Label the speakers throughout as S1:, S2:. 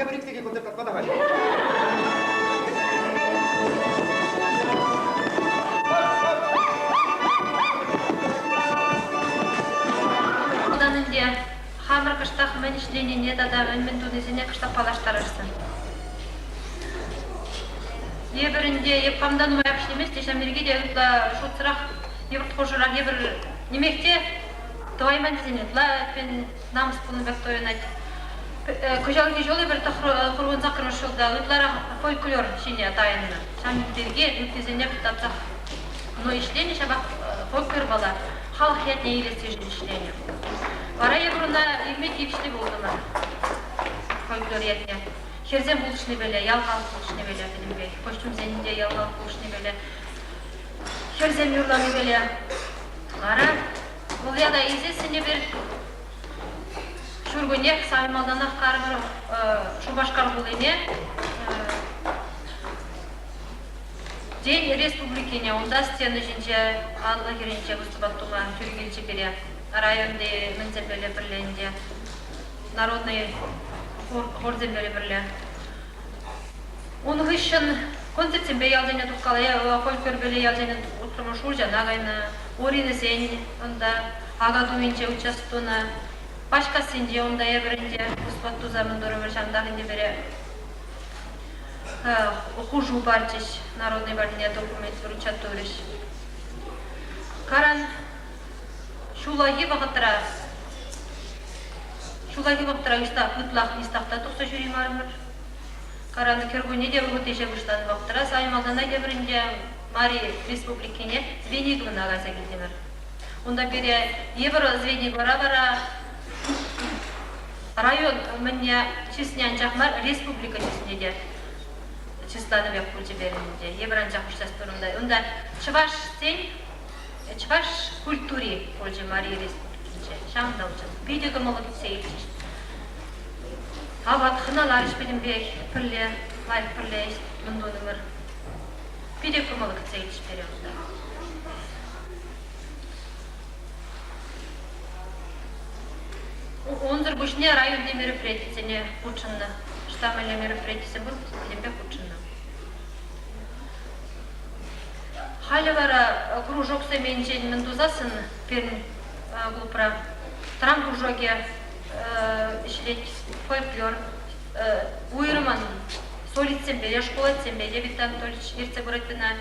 S1: тепӗр ик сехет концерт лартма та хатӗр.
S2: Унтан ӗнтӗ хамӑр кӑштах мӗн ӗҫленине тата мӗн-мӗн тунисене кӑштах паллаштарасшӑн. Эпир ӗнтӗ эп хам та нумаях ӗҫлемест те ҫав пирки те ытла шутсӑрах йӑпӑрт хушӑрах эпир нимех те тӑвайман тесен ытла намӑс пулнӑ пек туйӑнать. Кӑҫалхи ҫул эпир 98-мӗш ҫулта ытларах фольклор ҫине тайӑннӑ. Ҫавӑн пирки ыттисене татсах ну, ӗҫленӗ, ҫапах фольклорпала халӑх ятне илессишӗн ӗҫленӗ. Вара эпир унта илме тивӗҫлӗ пултӑмӑр фольклор ятне. Хӗрсем пулӑшнипеле, ял халӑх пулӑшнипеле пӗтӗмпех, костюмсене те ял халӑх пулӑшнипеле, хӗрсем юрланипеле. Вара вӑл ята илсессӗн эпир ҫуркуннех самый малтанах карӑмӑр Шупашкар хулине День республикине унта стена ҫинче анлӑ хӗрринче выступать тума тӳр килчӗ пире. Районти мӗнсемпеле пӗрле ӗнтӗ народный хорсемпе пӗрле. Ун хыҫҫӑн концертсемпе ялсене тухкалая, фольклорпеле ялсене утрӑмӑр Шурчана кайнӑ, Оринесен унта Акатуйӗнче участок тунӑ, Пачкассинче унта эпӗр ӗнтӗ выступать туса мӗн турӑмӑр ҫавӑнтах ӗнтӗ пире хушу парчӗҫ, народный патне документ вручать турӗҫ. Каран ҫуллахи вӑхӑтра ҫуллахи вӑхӑтра ӑҫта ытлах ниҫтах та тухса ҫӳреймарӑмӑр. Каран кӗркунне те вӑхӑт ӗҫе пуҫланӑ вӑхӑтра сай малтанах эпир ӗнтӗ Мари Республикине Звениговӑна кайса килтӗмӗр. Унта пире йывӑр Звениговӑра вара район мӗнне чысне анчах мар, республика чысне те чысланӑ пек пулчӗ пирӗн ӗнтӗ. Йывӑр анчах уҫса турӑм та. Унта чӑвашсен чӑваш культури пулчӗ Мари Республикинче. Ҫавӑнта участвовать. Питӗ кӑмӑллӑ кӗтсе илчӗҫ. Апат хӑналарӗҫ пӗтӗмпех пӗрле, лайӑх пӗрле мӗн тунӑмӑр. Питӗ кӑмӑллӑ кӗтсе илчӗҫ пире унта. Унсӑр пуҫне районти мероприятисене хутшӑннӑ. Штабӗллӗ мероприятисем пур, пӗтӗмпех хутшӑннӑ. Халӗ вара кружоксем енчен мӗн тусассӑн пирӗн клубра трам кружокӗ ӗҫлет, фольклор, уйрӑмӑн солистсемпе те, шкулатсемпе те Виктор Анатольевич ертсе пырать кӑна.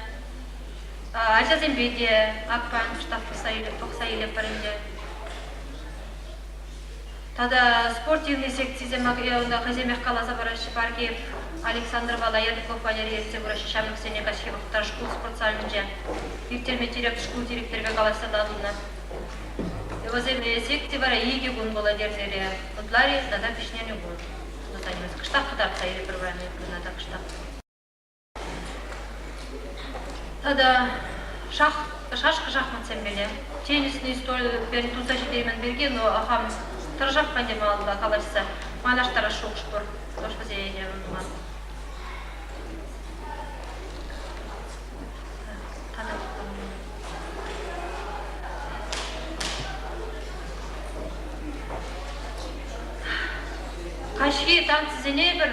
S2: Ачасемпе те аппан кӑштах пӑхса илетпӗр ӗнтӗ. Тата спортивный секцисем унта хӑйсемех каласа параҫҫӗ. Паркиев Александрова Лаядыков Валерий ертсе пыраҫҫӗ ҫамрӑксене каҫхи вӑхӑтра шкул спортзалӗнче ирттерме директор шкул директорӗпе калаҫса татӑлнӑ. Вӗсем секци вара икӗ кун пулать эрнере. Ытлари тата кӗҫнерни кун. Кӑштах кӑтартса илӗпӗр вара та кӑштах. Тата шашка-шахматсемпеле, теннисный столь туса ҫитермен пирки, но хам тӑрӑшах пӗтӗм малалла калаҫса майлаштарас шухӑш пур. Хӑш вӗсене ман. Каҫхи танцисене эпир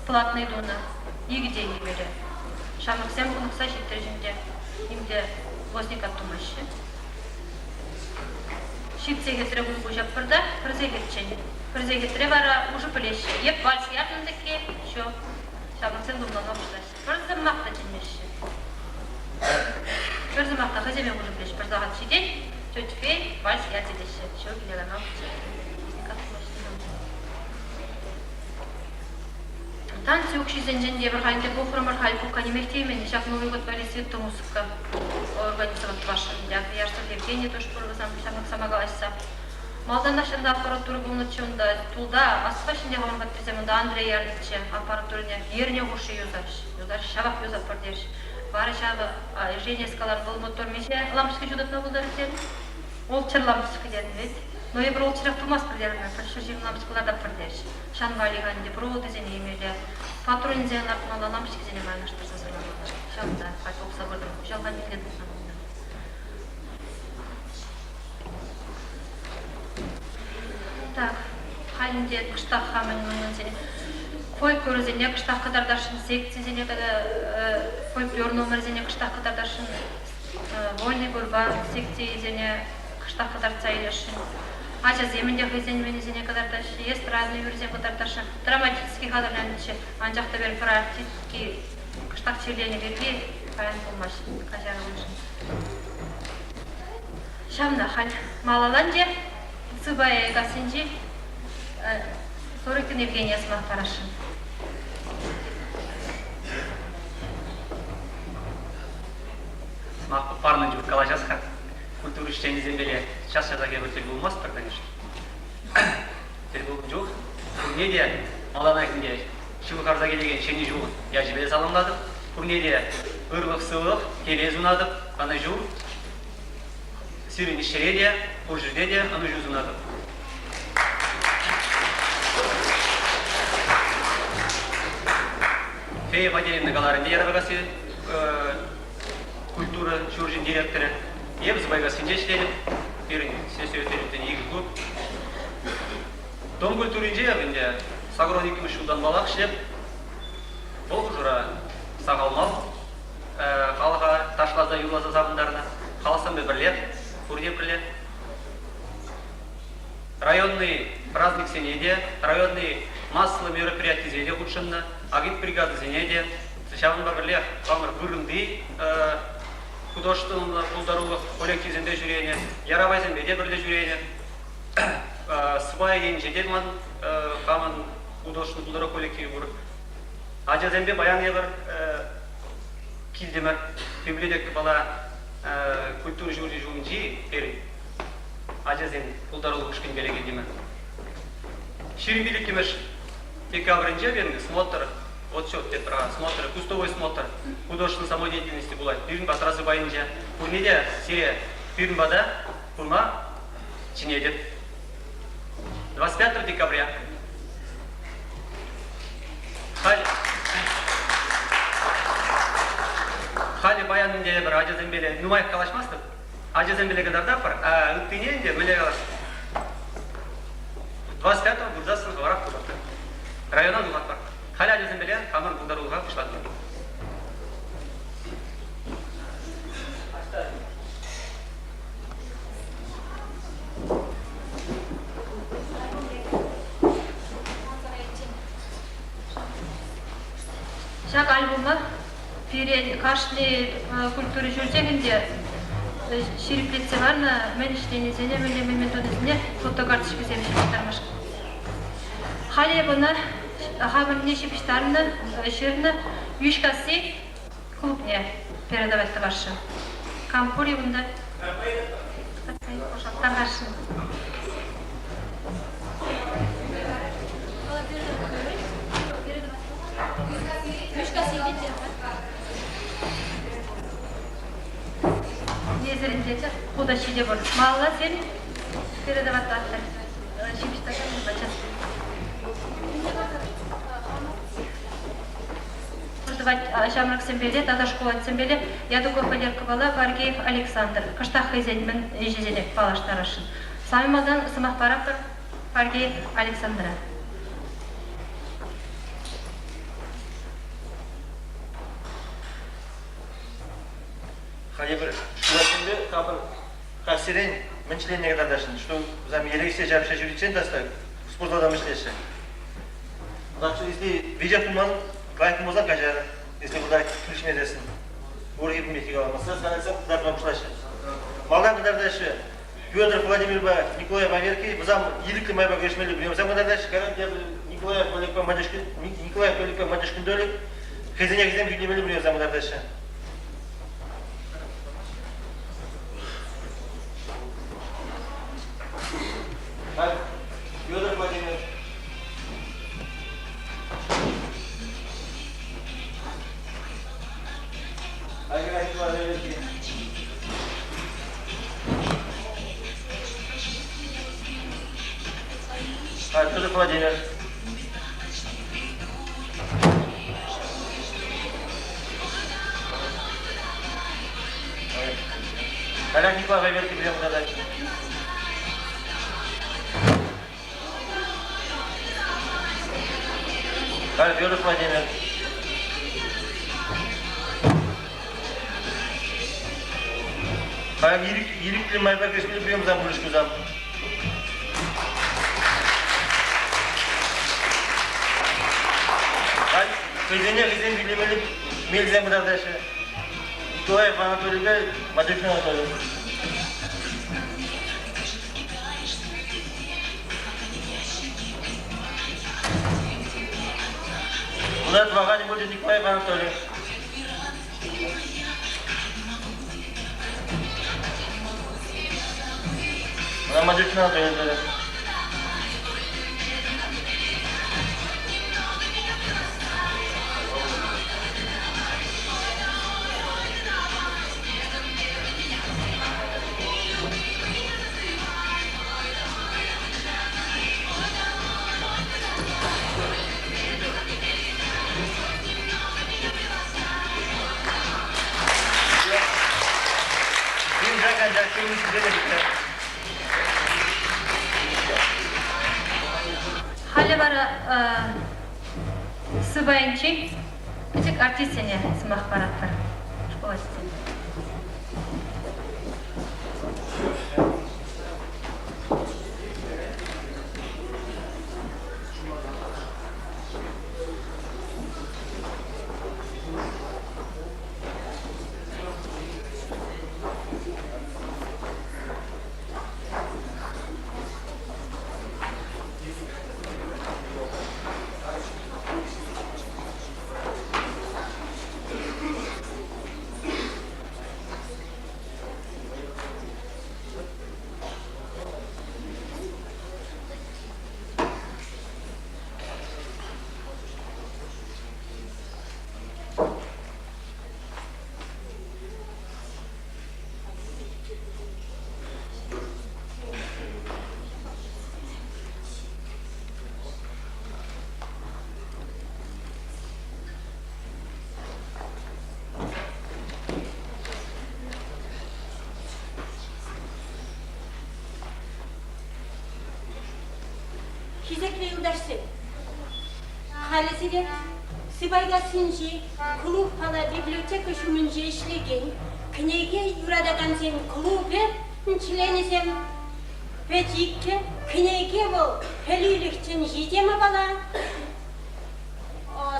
S2: платнӑй тунӑ, икӗ тенкӗпе. Ҫамрӑксем хӑнӑхса ҫитрӗҫ ӗнтӗ, нимте возникать тумаҫҫӗ. Ҫит сехетре кун пуҫаппӑр та пӗр сехетчен. Пӗр сехетре вара уже пӗлеҫҫӗ. Еп вальс ятӑн тӗкки, ҫо. Ҫамрӑксем тумланма пуҫлаҫҫӗ. Пӗр сӑмах та чӗнмеҫҫӗ. Пӗр сӑмах та хӑйсемех уже пӗлеҫҫӗ. Пӗр сахат ҫитет, тетя Фей вальс ячӗ теҫҫӗ. Ҫо киле кайма Танци укҫисенчен те пӗр халь те пухрӑмӑр, халь пукка нимех тееймен. Ҫак Новый год валли светомузыка организовать тӑвасшӑн. Ярцев Евгений тоже пур вӗсем ҫамрӑксемпе калаҫса. Малтанах ҫында аппаратура пулнӑччӗ унта. Тулта аспа ҫинче хӑвӑрматтисем унта Андрей ярнӑччӗ аппаратурине. Эрне хушши юсаҫ. Юсаҫ, ҫавах юсатпӑр терӗҫ. Вара ҫавӑ Женя калан, вӑл мотор миҫе лампочка ҫутатма пултарать терӗ. Ултҫӗр лампочка терӗм вӗт. Но эпир ултҫӗрех тумастпӑр терӗмӗр, пӗр 120 лампочка лартатпӑр терӗҫ. Ҫавӑнпа Лихан ӗнтӗ проводисене илмелле, патрульсене лартмалла, лампочкисене майлаштарса сӑрламалла. Ҫавӑнта халь пухса пытӑм. Хуҫалӑха мӗнле тытнӑ пулнӑ. Так, халь ӗнтӗ кӑштах хамӑн мӑнмӑнсене. Фольклорсене кӑштах кӑтартасшӑн, секцисене тата фольклор номерӗсене кӑштах кӑтартасшӑн, вольный борьба секцийӗсене кӑштах кӑтартса илесшӗн. Ачасем ӗнтӗ хӑйсен мӗнӗсене кӑтартаҫҫӗ, эстрадный юрӑсем кӑтартасшӑн. Драматический хатӗрленнӗччӗ, анчах та пӗр артистки кӑштах чирленӗ пирки паян пулмасть, каҫарӑр. Ҫавна халь малалланчӗ Сыпай кассинчи Сорокин Евгения сӑмах парасшӑн.
S1: Сӑмах парнӑ чух калаҫас-ха. Культура ӗҫченӗсемпеле час-часах эпир тӗл пулмастпӑр, конечно. Тӗл пулнӑ чух пурне те малтанах ӗнтӗ ҫывхарса килекен Ҫӗнӗ ҫул ячӗпе саламлатӑп. Пурне те ырлӑх-сывлӑх, телей сунатӑп, ӑнӑҫу. Сирӗн ӗҫре те, пур ҫӗрте те ӑнӑҫу сунатӑп. Фея Фадеевна каларӗ ӗнтӗ Ярапайкасси культура ҫурчӗн директорӗ. Эп Зубайкассинче ӗҫлетӗп. Пирӗн сельсоветре икӗ клуб. Дом культуринче ӗнтӗ 82-мӗш ҫултанпалах ӗҫлеп. Вӑл хушӑра сахал мар халӑха ташласа, юрласа савӑнтарнӑ. Халӑхсемпе пӗрлех, пурте пӗрле. Районный праздниксене те, районный массӑллӑ мероприятисене те хутшӑннӑ, агитбригадӑсене те. Ҫавӑнпа пӗрлех хамӑр вырӑнти художествӑллӑ пултарулӑх коллективсемпе ҫӳренӗ, яравайсемпе те пӗрле ҫӳренӗ. Свая енче те ман хамӑн художествӑллӑ пултарулӑх коллективӗ пур. Ачасемпе паян эпир килтӗмӗр. Библиотекӑпала культура ҫурчӗ ҫумӗнчи пирӗн ачасен пултарулӑх ушкӑнӗпе килтӗмӗр. 25-мӗш декабрӗнче пирӗн смотр, отчет тетпӗр, смотр, кустовой смотр художественной самодеятельности пулать. Пирӗн патра Сыпайӗнче. Пурне те сире пирӗн пата пыма чӗнетӗп. 25 декабря. Халь халӗ паян ӗнтӗ эпир ачасемпеле нумаях калаҫмастӑп. Ачасемпеле кӑтартатпӑр, а ыттине ӗнтӗ мӗнле калас? 25-го пырсассӑн хӑварах тухатпӑр. Района тухатпӑр. Халӗ ачасемпеле хамӑр пултарулӑха пуҫлатпӑр.
S2: Ҫак альбома пирӗн кашни культура ҫурчӗ ӗнтӗ ҫирӗплетсе ларнӑ мӗн ӗҫленисене, мӗнле мӗн-мӗн тунисене фотокарточкӑсем ҫыпӑҫтармашкӑн. Халӗ эп ӑна хамӑрне ҫыпӑҫтарнӑ, ҫырнӑ Йӳҫкасси клубне передавать тӑвасшӑн. Кам пур-и унта? Тархасшӑн. Несӗрӗнче хутаҫҫи те пур. Малалла сен передавать тӑваттӑр. Ҫыпӑҫтарса Ҫамрӑксемпеле тата шкул ачисемпеле Ядуков Валеркӑпала Варгеев Александр кӑштах хӑйсен мӗн ӗҫӗсене паллаштарасшӑн. Самый малтан сӑмах паратпӑр Варгеев Александра.
S3: Халӗ пӗр шкулсемпе хамӑр каҫсерен мӗн членне кӑтартасшӑн, что вӗсем елексе ҫапса ҫӳриччен таҫта спортзалта ӗҫлеҫҫӗ. Так что если веҫех туман, лайӑх пулмасан каҫар. Если куда килӗшмесессӗн. Урӑх пӗлмех каламастӑр, станется кӑтартма пуҫлаҫҫӗ. Малтан кӑтартаҫҫӗ Петр Владимирпа Николай Валерки, вӗсем ирӗклӗ майпа кӗрешмелли приемсем кӑтартаҫҫӗ. Кайран Николай Валеркпа Мадюшкин, Николай Валеркпа Мадюшкин Толик хӑйсене хӑйсем хӳтӗлемелли приемсем кӑтартаҫҫӗ. Федор Владимирович. Федор Владимирович. Олег Николаевич, прием задачи. Федоров Владимир. Паян ирӗклӗ майпа кӗрешмелли приемсем пулӗҫ кусам. Халь хӑйсене хӑйсем хӳтӗлемелли мелсем кӑтартаҫҫӗ. Николаев Анатолийпе Матюшин Анатолий. Кунта тӑваканӗ пулчӗ Николаев Анатолий. Ӑна Матюшин Анатолий терӗ.
S2: Халӗ вара Сыпайӗнчи пӗчӗк артистсене сӑмах паратпӑр школ ачисене.
S4: Хисеплӗ юлташсем, халӗ сире Сыпайкассинчи клуб пала библиотека ҫумӗнче ӗҫлекен кӗнеке юратакансен клубӗ членӗсем пӗчӗккӗ кӗнеке вӑл пӗлӳлӗх тӗнчи темӑпала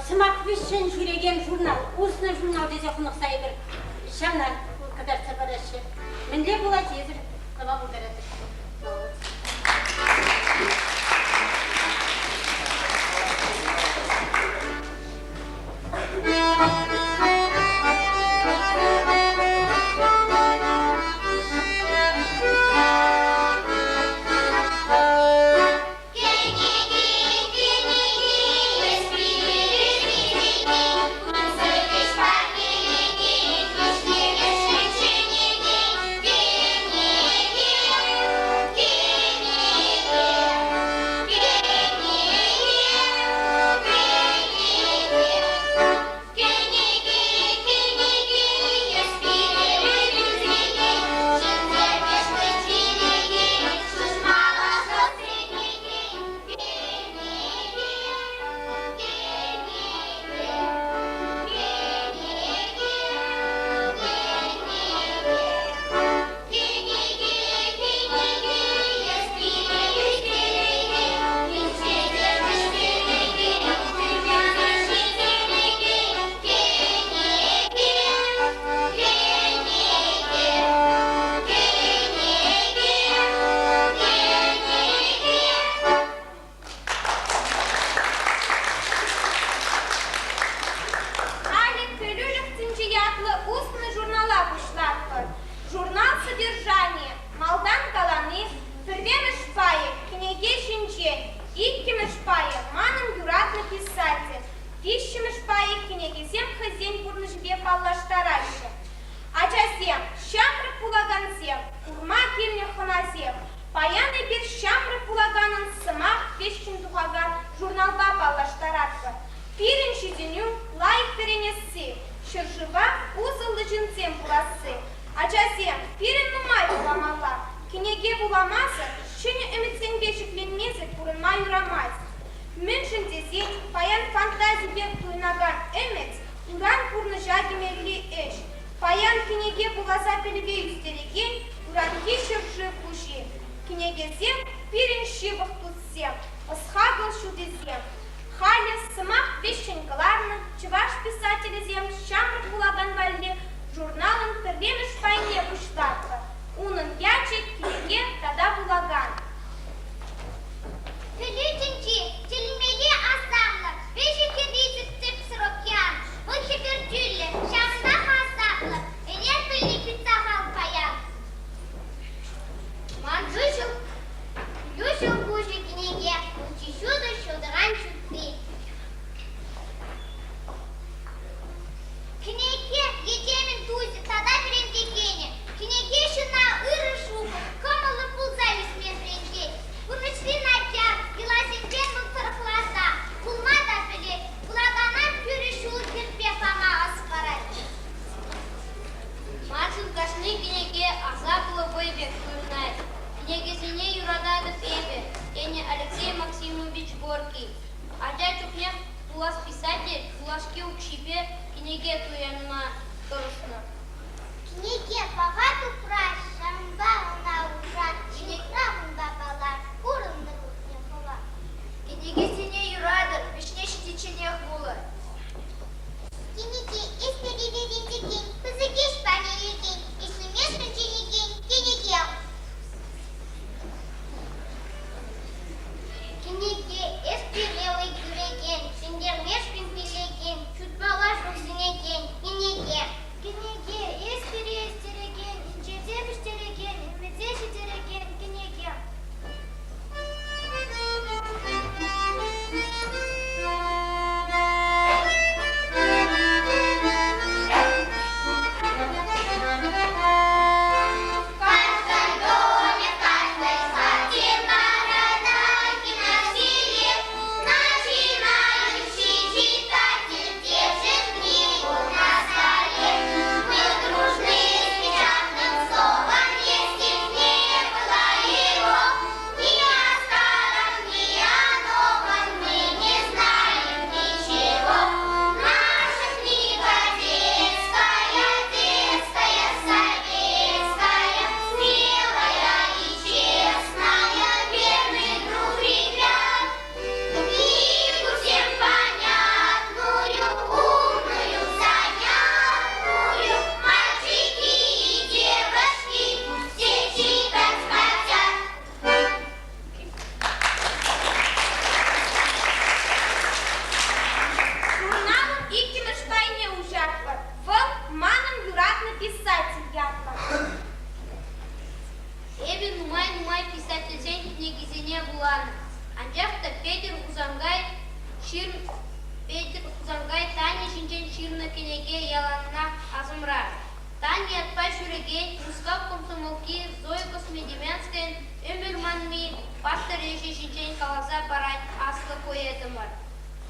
S4: сӑмах вӗҫҫӗн ҫӳрекен журнал, уснӑ журнал тесе хӑнӑхса эпир ҫавна кӑтартса параҫҫӗ. Мӗнле пулать эсир калама пултаратӑр?
S5: Халӗ Пӗлӳлӗх тӗнчи ятлӑ устнӑй журнала пуҫлатпӑр. Журнал содержанийӗ, малтан калани, пӗрремӗш пайӗ кӗнеке ҫинчен, иккӗмӗш пайӗ манӑн юратнӑ писатель, виҫҫӗмӗш пайӗ кӗнекесем хӑйсен пурнӑҫӗпе паллаштараҫҫӗ. Ачасем, ҫамрӑк вулакансем, курма килнӗ хӑнасем, паян эпир ҫамрӑк вулаканӑн сӑмах вӗҫҫӗн тухакан журналпа паллаштаратпӑр. Пирӗн ҫитӗнӳ лайӑх вӗренесси, ҫӗршыва усӑллӑ ҫынсем пуласси. Ачасем, пирӗн нумай вуламалла. Кӗнеке вуламасӑр, ҫӗнӗ ӗмӗтсемпе ҫӗкленмесӗр пурӑнма юрамасть. Мӗншӗн тесен паян фантази пек туйӑнакан ӗмӗт ыран пурнӑҫа кӗмелли ӗҫ. Паян кӗнеке вуласа пӗлӗве ӳстерекен ыранхи ҫӗршыв хуҫи. Кӗнекесем пирӗн ҫывӑх туссем, ӑс-хакӑл ҫутисем. Халӗ сӑмах вӗҫҫӗн кӑларнӑ чӑваш писателӗсем ҫамрӑк вулакан валли журналӑн пӗрремӗш пайне пуҫлатпӑр. Унӑн ячӗ кӗнеке тата вулакан.
S6: Пӗлӳ тӗнчи тӗлӗнмелле асамлӑ, вӗҫӗ-хӗррисӗр тӗпсӗр океан. Вӑл хӗпӗртӳллӗ, ҫавӑнпах асаплӑ. Ӗнер пӗлни пит сахал паян. Ман пӗлӳ ҫӑлкуҫӗ кӗнеке, чи ҫутӑ ҫутӑран ҫутти. Кӗнеке этемӗн тусӗ тата вӗрентекенӗ. Кӗнеке ҫынна ырӑ шухӑш, кӑмӑллӑ пулса ӳсме вӗрентет. Пурнӑҫри начар йӑласенчен вӑл тӑрӑхласа кулма та пӗлет, вулакана тӳрӗ ҫул-йӗрпе пама ӑс парать.
S7: Маншӑн кашни кӗнеке асаплӑ вӑй пек туйӑнать. Кӗнекесене юрататӑп эпӗ, тенӗ Алексей Максимович Горький. Ача чухнех пулас писатель юлашки укҫипе кӗнеке туянма тӑрӑшнӑ.
S6: Кӗнеке паха тупра, ҫавӑнпа ӑна упра, ҫывӑхра унпа паллаш, курӑннӑ чухне хӑва.
S8: Кӗнекесене юратӑр, вӗҫне ҫитичченех вулӑр.
S6: Кӗнеке эс пӗлӗве вӗрентекен, пысӑк ӗҫ парнелекен, ӗҫлемешкӗн чӗнекен кӗнеке. Кӗнеке эс пире вӑй кӳрекен, ҫӗнтермешкӗн пиллекен, ҫутпала шур сӗнекен кӗнеке. Кӗнеке эс пире ӳстерекен, инҫете вӗҫтерекен, ӗмӗте ҫитерекен кӗнеке. В каждом доме, в каждой хате бородатый носили начинающий читатель держит книгу на столе. Мы дружны с печатным словом, если б не было его, ни о старом, ни о новом мы не знаем ничего. Наша книга детская, детская, советская, смелая и честная, верный друг ребят. Книгу всем понятную, умную, занятную, мальчики и девочки все читать хотят.
S5: Журналӑн иккӗмӗш пайне уҫатпӑр. Вӑл манӑн юратнӑ писатель ятлӑ.
S7: Эпӗ нумай-нумай писательсен кӗнекисене вуланӑ. Анчах та Петӗр Хусанкай ҫыр Петӗр Хусанкай Таня ҫинчен ҫырнӑ кӗнеке яланах асӑмра. Таня ятпа ҫӳрекен Мускав комсомолки Зоя Космодемьянскаян ӗмӗр манми паттӑр ӗҫӗ ҫинчен каласа парать аслӑ поэтӑмӑр.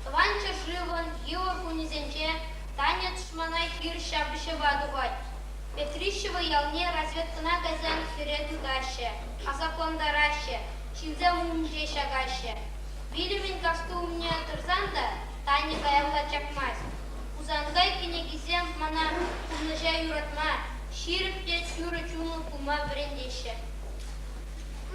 S7: Тӑван ҫӗршывӑн йывӑр кунӗсенче Таня тӑшмана хирӗҫ ҫапӑҫӑва тухать. Петрищево ялне разведкӑна кайсан хӗре тытаҫҫӗ, асаплантараҫҫӗ, ҫынсем умӗнче ҫакаҫҫӗ. Вилӗмӗн кашти умне тӑрсан та Таня каялла чакмасть. Хусанкай кӗнекисем мана пурнӑҫа юратма, ҫирӗп те тӳрӗ чунлӑ пулма вӗрентеҫҫӗ.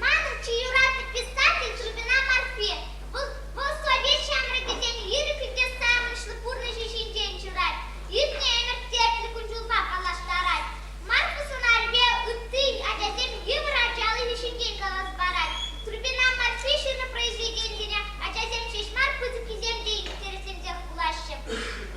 S6: Манӑн чи юратнӑ писатель Трубина Марфи. Вӑл, вӑл совет ҫамрӑкӗсен ирӗклӗ те савӑнӑҫлӑ пурнӑҫӗ ҫинчен ҫырать, иртнӗ ӗмӗр тертлӗ кун-ҫулпа паллаштарать. Марфа сӑнарӗпе ытти ачасем йывӑр ачалӑхӗ ҫинчен каласа парать. Трубина Марфи ҫырнӑ произведенисене ачасем ҫеҫ мар, пысӑккисем те интересленсех вулаҫҫӗ.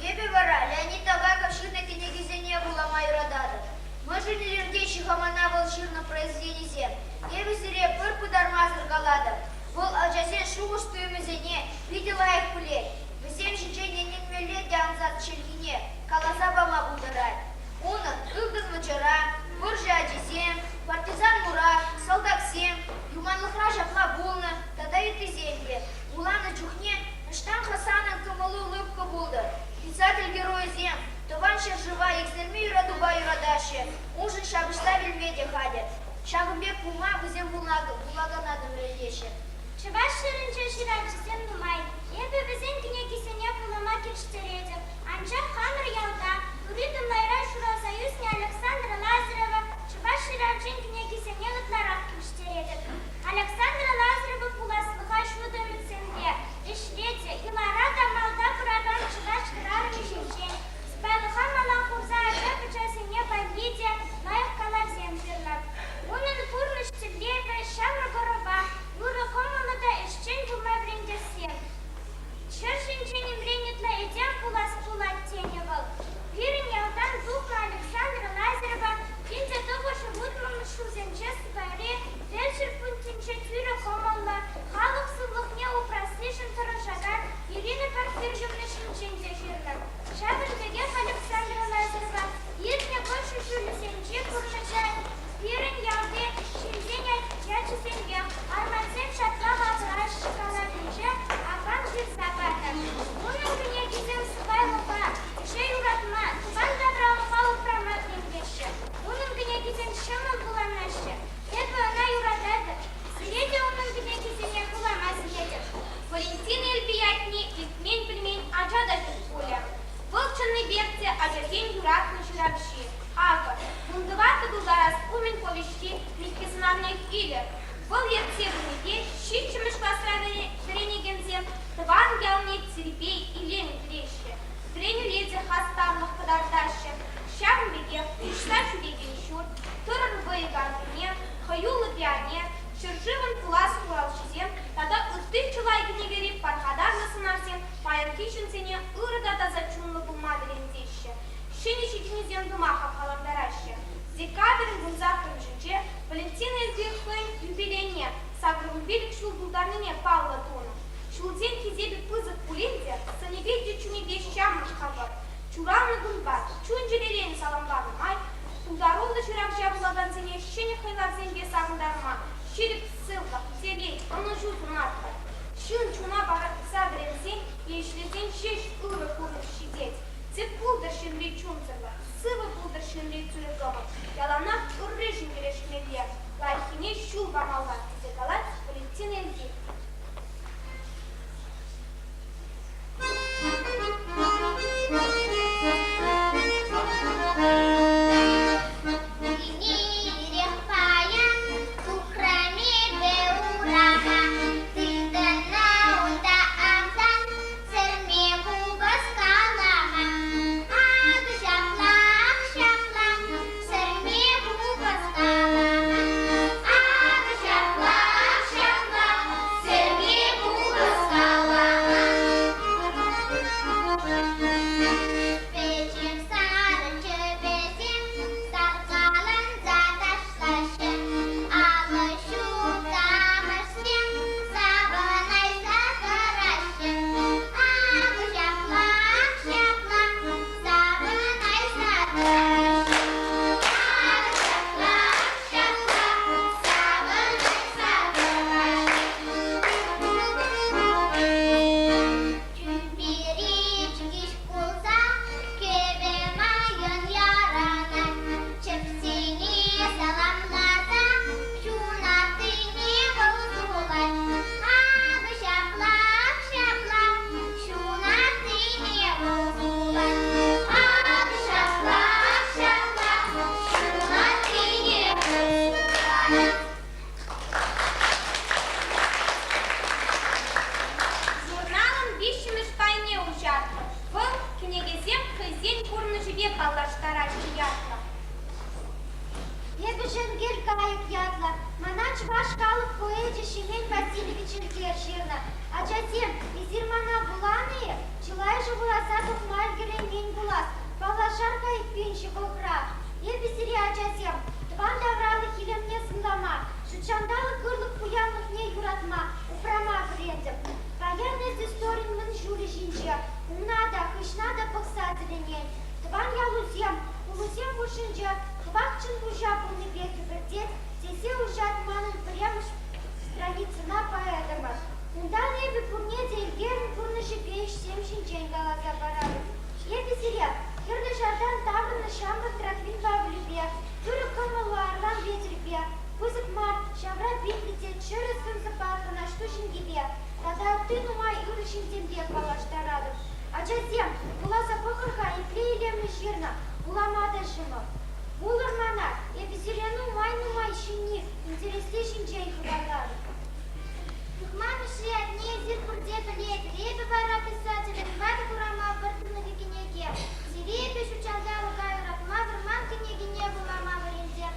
S8: Эпӗ вара Леонид Агаков ҫырнӑ кӗнекисене вулама юрататӑп. Мӗншӗн илӗртеҫҫӗ-ха мана вӑл ҫырнӑ произведенисем? Эпӗ сире пӗр пытармасӑр калатӑп. Вӑл ачасен шухӑш-туйӑмӗсене питӗ лайӑх пӗлет, вӗсем ҫинчен ӗненмелле те ансат чӗлхине каласа пама пултарать. Унӑн ылтӑн вӑчӑра, вӑрҫӑ ачисем, партизан Мурат, салтаксем, юманлӑхра ҫапла пулнӑ тата ыттисем те. Вуланӑ чухне ӑҫтан-ха санӑн кӑмӑлу лӑпкӑ пултӑр? Писатель геройӗсем Тӑван ҫӗршыва иксӗлми юратупа юратаҫҫӗ, уншӑн ҫапӑҫса вилме те хатӗр. Ҫакӑн пек пулма вӗсем вулакана та вӗрентеҫҫӗ.
S6: Чӑваш ҫӗрӗнче ҫыравҫӑсем нумай. килӗштеретӗп. Анчах хамӑр ялта, Тури Тӑмлайра ҫуралса ӳснӗ Александра Лазарева чӑваш ҫыравҫин кӗнекисене ытларах килӗштеретӗп. Александра Лазарева пуласлӑха ҫутӑ ӗмӗтсемпе ӗҫре те, йӑлара та малта пыракан чӑваш хӗрарӑмӗ ҫинчен, сӑпайлӑха мала хурса ача-пӑчасене валли те лайӑх калавсем ҫырнӑ. Унӑн пурнӑҫ тӗллевӗ ҫамрӑк ӑрӑва ырӑ кӑмӑллӑ та ӗҫчен пулма вӗрентесси. Ҫӗр ҫинче нимрен ытла этем пулас пулать, тенӗ вӑл. Пирӗн ялтан тухнӑ Александра Лазарева 1960 ҫулсенче Сыпайри фельдшер пунктӗнче тӳрӗ кӑмӑллӑ, халӑх сывлӑхне упрассишӗн тӑрӑшакан Ирина Порфирьевна ҫинчен те ҫырнӑ. Ҫавӑн пекех Александра Лазарева иртнӗ вӑрҫӑ ҫулӗсенчи пурнӑҫа пирӗн ялти ҫынсен ячӗсемпе армансем ҫапла ватӑраҫҫӗ калавӗнче аван ҫырса панӑ. Унӑн кӗнекисем сӑпайлӑха, ӗҫе юратма, тӑван тавралӑха упрама вӗрентеҫҫӗ. Унӑн кӗнекисем ҫӑмӑл вуланаҫҫӗ. Эпӗ ӑна юрататӑп. Сире те унӑн кӗнекисене вулама сӗнетӗп. Валентина Элпи ятне илтмен-пӗлмен ача та ҫук пулӗ. Вӑл чӑннипех те ачасен юратнӑ ҫыравҫи. Акӑ, вунтӑваттӑ тултарас умӗн повеҫри Микки сӑнарне илӗр. Вӑл ертсе пынипе ҫиччӗмӗш класра вӗренекенсем тӑван ялне тирпей-илем кӳреҫҫӗ, вӗренӳре те хастарлӑх кӑтартаҫҫӗ. Ҫавӑн пекех куҫса ҫӳрекен ҫурт, тӑрӑр вӑйӑ картине, хӑюллӑ пионер, ҫӗршывӑн пулас хуралҫисем тата ытти чылай кӗнекери пархатарлӑ сӑнарсем паянхи ҫынсене ырӑ та таса чунлӑ пулма вӗрентеҫҫӗ, ҫӗнӗ ҫитӗнӳсем тума хавхалантараҫҫӗ. Декабрӗн вунсаккӑрмӗшӗнче Валентина Эльпи хӑйӗн юбилейне 85 ҫул тултарнине паллӑ тунӑ. Ҫулсен хисепӗ пысӑк пулин те сӑнӗпе те чунӗпе ҫамрӑк-ха вӑл. Ҫуралнӑ кунпа чун-чӗререн саламланӑ май пултаруллӑ ҫыравҫа вулакансене ҫӗнӗ хайлавсемпе савӑнтарма ҫирӗп сывлӑх, телей, ӑнӑҫу сунатпӑр. Ҫын чуна парса вӗренсен е ӗҫлесен ҫеҫ ырӑ пурнӑҫ ҫитет. Тӗп пултӑр ҫынри чунсӑрлӑх, сывӑ пултӑр ҫынри тӳрӗ кӑмӑл. Яланах ырришӗн кӗрешмелле, лайӑххине ҫул памалла, тесе калать Валентина Ильин. Ирех паян тухрӑм эпӗ урама, тытӑннӑ унта автан сӗрме купӑс калама. Ак ҫапла, ак ҫапла, сӗрме купӑс калама. Ак ҫапла, ак ҫапла, сӗрме купӑс калама. Пӗчӗк сарӑ чӗпӗсем саркаланса ташлаҫҫӗ. Алӑ ҫук-амӑшсем савӑнайса тӑраҫҫӗ. Ак ҫапла, ак ҫапла, савӑнайса тӑраҫҫӗ. Ак ҫапла, ак ҫапла, савӑнайса тӑраҫҫӗ. Тӳпере чӗкеҫ пулса кӗвӗ майӑн яранать. Чӗпсене саламласа ҫунаттине вӑл сулать. Акӑ ҫапла, ак ҫапла ҫунаттине вӑл сулать. Акӑ ҫапла, ак ҫапла ҫунаттине вӑл сулать.
S5: Журналӑн виҫҫӗмӗш пайне уҫатпӑр. Вӑл кӗнекесем хӑйсен пурнӑҫӗпе паллаштараҫҫӗ ятлӑ.
S9: Эпӗ Шенкел кайӑк ятлӑ. Мана чӑваш халӑх поэчӗ Ҫемен Васильевич Элкер ҫырнӑ. Ачасем, эсир мана вуланӑ-и? Чылайӑшӗ вуласа тухма ӗлкӗреймен пулас. Паллашар-ха эппин ҫывӑхрах. Эпӗ сире, ачасем, тӑван тавралӑх илемне сӑнлама, ҫутҫанталӑк ырлӑх пуянлӑхне юратма, упрама вӗрентӗм. Паян эс историн мӑн ҫулӗ ҫинче умна та, хыҫна та пӑхса тӗлӗнен. Тӑван ялусем, хулусем хушшинче хӑвах чӑн хуҫа пулнипе хӗпӗртет, тесе уҫать манӑн пӗрремӗш страницӑна поэтӑмӑр. Унтан эпӗ пурне те Элкерӗн пурнӑҫӗпе ӗҫсем ҫинчен каласа паратӑп. Эпӗ сире Хӗрлӗ Ҫартан таврӑннӑ ҫамрӑк Трофим Павлӗпе, тӳрӗ кӑмӑллӑ Арлан Петӗрпе, пысӑк мар, ҫавра питлӗ те чӗрӗ сӑн-сӑпатлӑ Наҫтуҫ инкепе тата ытти нумай ырӑ ҫынсемпе паллаштаратӑп. Ачасем, вуласа пӑхӑр-ха, епле илемлӗ ҫырнӑ, вулама та ҫӑмӑл. Вулӑр мана, эпӗ сире нумай-нумай ҫӗнни, интересли ҫинчен хыпарлатӑп.
S6: Юхма Мишши ятне эсир пурте пӗлетӗр. Эпӗ вара писателӗн ватӑ хурама вӑрттӑнлӑхӗ кӗнеке. Сире эпӗ ҫутҫанталӑка юратма вӑрман кӗнекине вулама вӗренсе.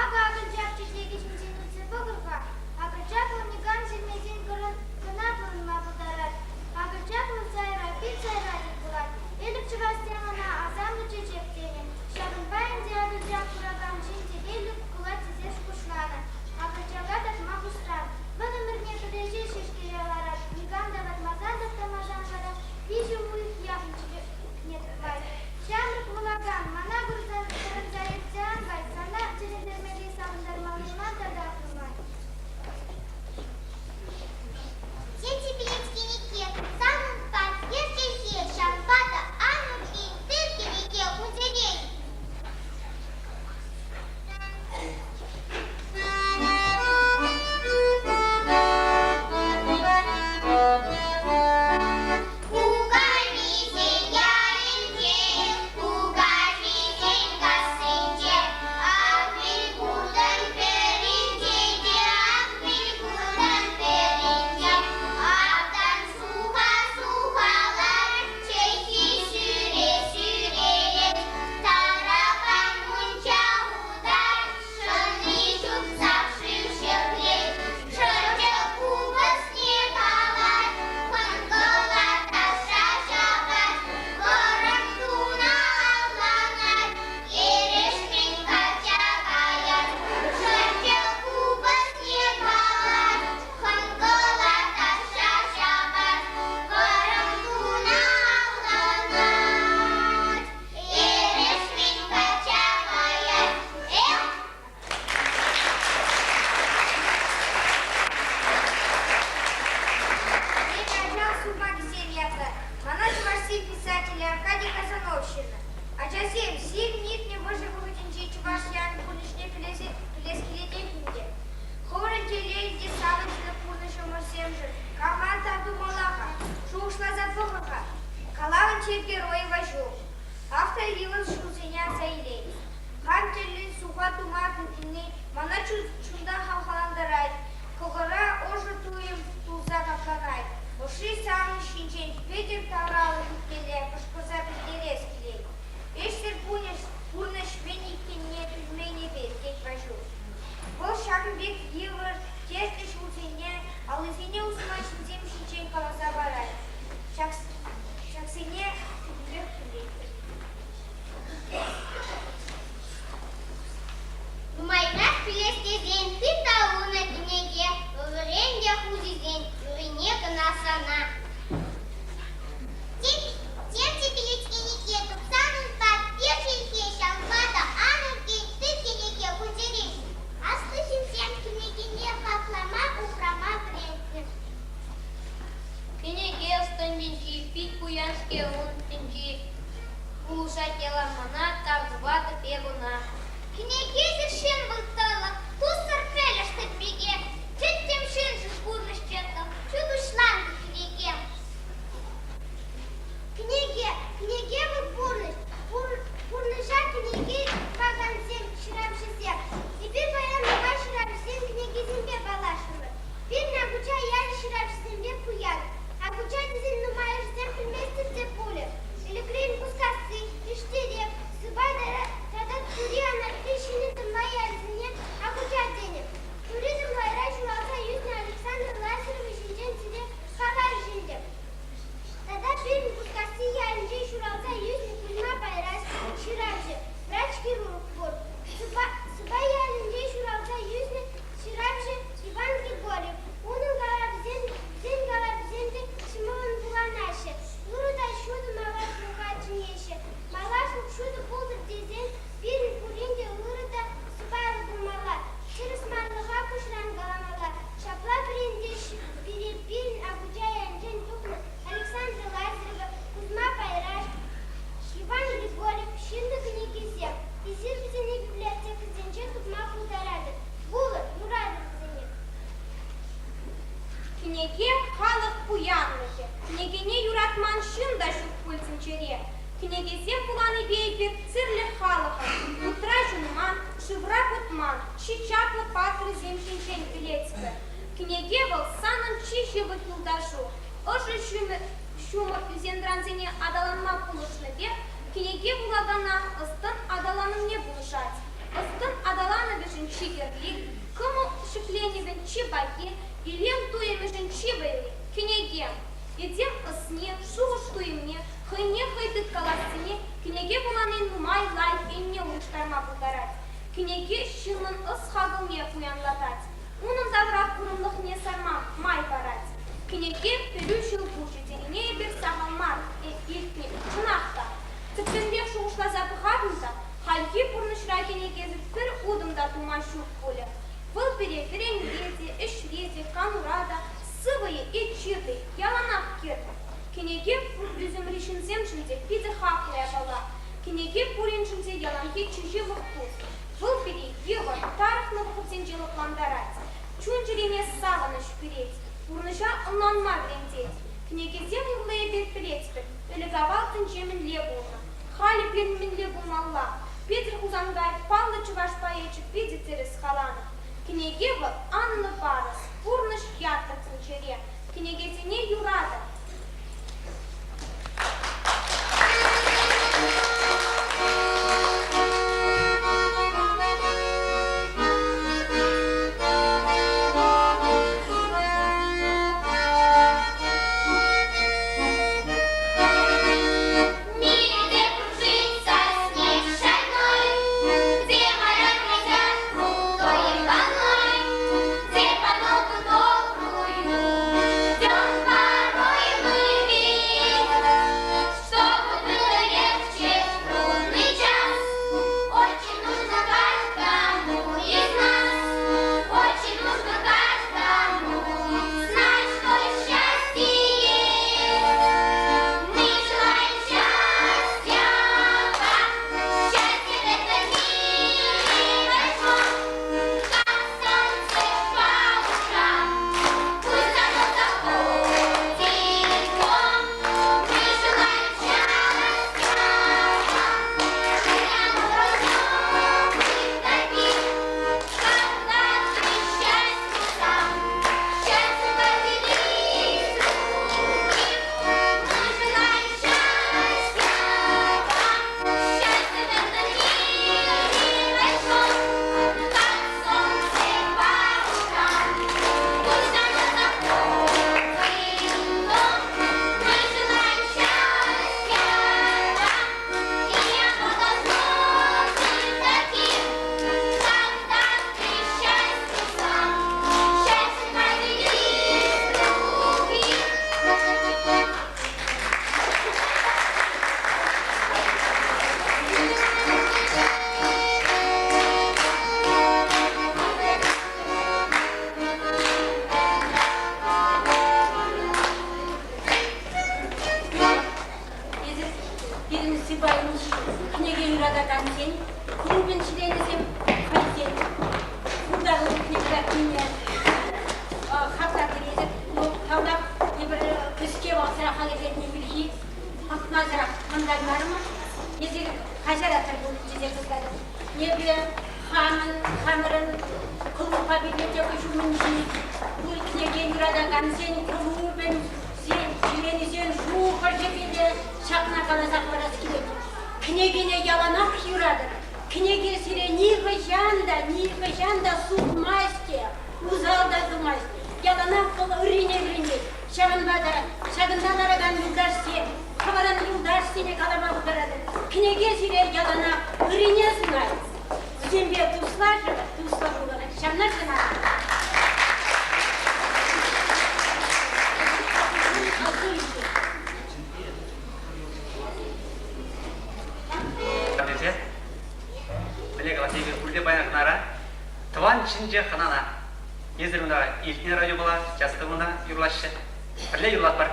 S6: Акӑ акӑлчак чечекӗ ҫинчен илсе пӑхӑр-ха. Акӑлчак вӑл никам сӗнмесен кӑна пурӑнма пултарать. Акӑлчак вӑл сайра, пит сайра тӗл пулать. Ӗлӗк чӑвашсем ӑна асамлӑ чечек тенӗ. Ҫавӑнпа ӗнтӗ акӑлчак куракан ҫын телейлӗ пулать тесе шухӑшланӑ. Акӑлчака татма пуҫран. Вӑл ӗмӗрне пӗтӗҫе ҫеҫкере ларать, никам та ватмасан та тамашан вара виҫӗ уйӑх яхӑн чечекне тӑвать. Ҫамрӑк вулакан, мана курсан пӑрӑнса иртсе ан кай, сана тӗлӗнтермелли савӑнтармалли ман татах нумай.
S9: Дети билет кӗнеке, санӑн пат, ертӳҫи, ҫавӑнпа та ан ӳркен, тыт кӗнеке кунсерен.
S6: Кукамисен ялӗнче, кукаҫисен кассинче, ак мӗн куртӑм пӗринче те, ак мӗн куртӑм пӗринче, автан суха сухалать, чӗлхи сӳре сӳрелет, таракан мунча хутать, шӑнни ҫупсах шыв ҫӗклет, шӑрчӑк купӑсне калать, хӑнкӑла ташша ҫапать, вӑрӑм туна авланать, эрешмен качча каять, шӑрчӑк купӑсне калать, хӑнкӑла ташша ҫапать, вӑрӑм туна авланать, эрешмен качча каять. Эх!
S8: Эпӗ ачалӑх сукмакӗсем ятлӑ. Мана чӑвашсен писателӗ Аркадий Казанов ҫырнӑ. Ачасем, сирӗн иртнӗ вӑрҫӑ вӑхӑтӗнчи чӑваш ялӗн пурнӑҫне пӗлес килетех ӗнтӗ. Хӑвӑрӑн телейлӗ те савӑнӑҫлӑ пурнӑҫӑмӑрсемшӗн кама тав тумалла-ха? Шухӑшласа пӑхӑр-ха. Калавӑн тӗп геройӗ Ваҫук. Автор йывӑр ҫулсене аса илет. Хам тӗллӗн суха тума тытӑнни мана чунтан хавхалантарать, кӑкӑра ӑшӑ туйӑм тулса капланать. Ӑшри савӑнӑҫ ҫинчен пӗтӗм тавралӑх илтмелле кӑшкӑрса пӗлтерес килет. Ӗҫсӗр пурнӑҫ мӗн иккенне пӗлмен эпир, тет Ваҫук. Вӑл ҫакӑн пек йывӑр, тертлӗ ҫулсене аллисене усман ҫынсем ҫинчен каласа парать. Ҫаксене пӗтӗмпех пӗлетпӗр.
S6: Нумайрах пӗлес тесен тыт та унӑ кӗнеке, вӗрен те хуҫисен юррине кӑна сана. Тем те пӗлет кӗнеке тупсан унпа пир чӗлхе, ҫавӑнпа та ан ӳркен, тыт кӗнеке кунсерен. Аслӑ ҫынсем кӗнекене хаклама, упрама вӗрентнӗ.
S7: Кӗнеке ӑс-тӑнӗнчи пит пуян-ҫке ун тӗнчи. Пулӑшать ялан мана, тав тӑватӑп эп ӑна.
S6: Кӗнекесӗр ҫын вӑл тӑлӑх, туссӑр пӗлӗшсӗр пике. Тӗттӗм ҫыншӑн пурнӑҫ чӑтлӑх, чун уҫланкӑ кӗнеке.
S9: Кӗнеке, кӗнеке вӑл пурнӑҫ. Пурнӑҫа кӗнеке пакансем, ҫыравҫӑсем. Эпир паян нумай ҫыравҫӑсен кӗнекисемпе паллашрӑмӑр. Пирӗн Акуча ялӗ ҫыравҫӑсемпе пуян. Акуча тесен нумайӑшӗсем пӗлместӗр те пулӗ. Ӗлӗкрен Пускасси, Иштерек, Сыпай тата Тури Анатри Ҫӗнӗ Тӑмлай ялӗсене.
S5: Кӗнекесем вуланипе эпир тӗрлӗ халӑхӑн вутра ҫунман, шывра путман чи чаплӑ паттӑрсем ҫинчен пӗлетпӗр. Кӗнеке вӑл санӑн чи ҫывӑх юлташу. Ӑшӑ ҫумӑр ӳсентӑрансене аталанма пулӑшнӑ пек кӗнеке вулакана ӑс-тӑн аталанӑвне пулӑшать. Ӑс-тӑн аталанӑвӗшӗн чи кирли, кӑмӑл ҫӗкленӗвӗн чи пахи, илем туйӑмӗшӗн чи вӑйли, кӗнеке. Этем ӑсне, шухӑш-туйӑмне, хӑйне хӑй тыткалассине кӗнеке вулани нумай лайӑх енне улӑштарма пултарать. Кӗнеке ҫыннӑн ӑс-хакӑлне пуянлатать, унӑн тавра курӑмлӑхне сарма май парать. Кӗнеке пӗлӳ ҫӑлкуҫӗ тенине эпир сахал мар илтнӗ. Чӑнах та, тӗплӗнрех шухӑшласа пӑхатӑн та, хальхи пурнӑҫра кӗнекесӗр пӗр утӑм та тума ҫук пулӗ. Вӑл пире вӗренӳре те, ӗҫре те, канура та, сывӑ-и е чирлӗ-и, яланах кирлӗ. Кӗнеке пур ӳсӗмри ҫынсемшӗн те питӗ хаклӑ япала. Кӗнеке пуриншӗн те яланхи чи ҫывӑх тус. Вӑл пире йывӑр, тарӑхнӑ вӑхӑтсенче лӑплантарать, чун-чӗрене савӑнӑҫ кӳрет, пурнӑҫа ӑнланма вӗрентет. Кӗнекесем урлӑ эпир пӗлетпӗр, ӗлӗк-авал тӗнче мӗнле пулнӑ, халӗ пирӗн мӗнле пулмалла. Петӗр Хусанкай паллӑ чӑваш поэчӗ питӗ тӗрӗс каланӑ. Кӗнеке вӑл анлӑ парӑс, пурнӑҫ ятлӑ тӗнчере. Кӗнекесене юратӑр.
S6: Мире кружится снег шальной, Где моря грозят крутой волной, Где по ногу добрую ждем порой мы вид. Чтобы было легче в трудный час, Очень нужно каждому из нас, Очень нужно каждому знать, что счастье есть. Мы желаем счастья вам, счастье в этом мире большом, как солнце по утрам, пусть оно заходит в дом. Мы желаем счастья вам, и оно должно быть таким, когда ты счастье сам, счастье поделись с другим. Мы желаем счастья вам, счастье в этом мире большом, как солнце по утрам, пусть оно заходит в дом. Мы желаем счастья вам, и оно должно быть таким, когда ты счастье сам, счастье поделись с другим.
S4: Эсир пирӗн сыпайӑн кӗнеке юратакансен клубӗн членӗсем хӑйсен пултарулӑхне кӑтартнине хаклатӑр эсир. Ну, паллах, эпир кӗске вӑхӑтра хатӗрленни пирки пӑхмасӑрах ӑнланмарӑмӑр. Эсир каҫаратӑр пуль тесе шутлатӑп. Эпӗ хамӑн, хамӑрӑн клубпа библиотека ҫумӗнчи кӗнеке юратакансен клубӗн членӗсен шухӑшӗпе те ҫакна каласа хӑварас килет. Кӗнекене яланах юратӑр. Кӗнеке сире нихӑҫан та, нихӑҫан та сутмасть те, усал та тумасть. Яланах вӑл ыррине вӗрентет. Ҫавӑнпа та ҫакӑнта ларакан юлташсем, хӑвӑрӑн юлташсене калама пултаратӑр. Кӗнеке сире яланах ыррине сунать. Вӗсемпе туслашӑр, туслӑ пулӑр. Ҫавна шанатӑп.
S1: Тесе мӗнле калас, эпир пурте паян хӑнара тӑван ҫинче хӑнана. Эсир унта илтнӗ радиопала, часто унта юрлаҫҫӗ. Пӗрле юрлатпӑр.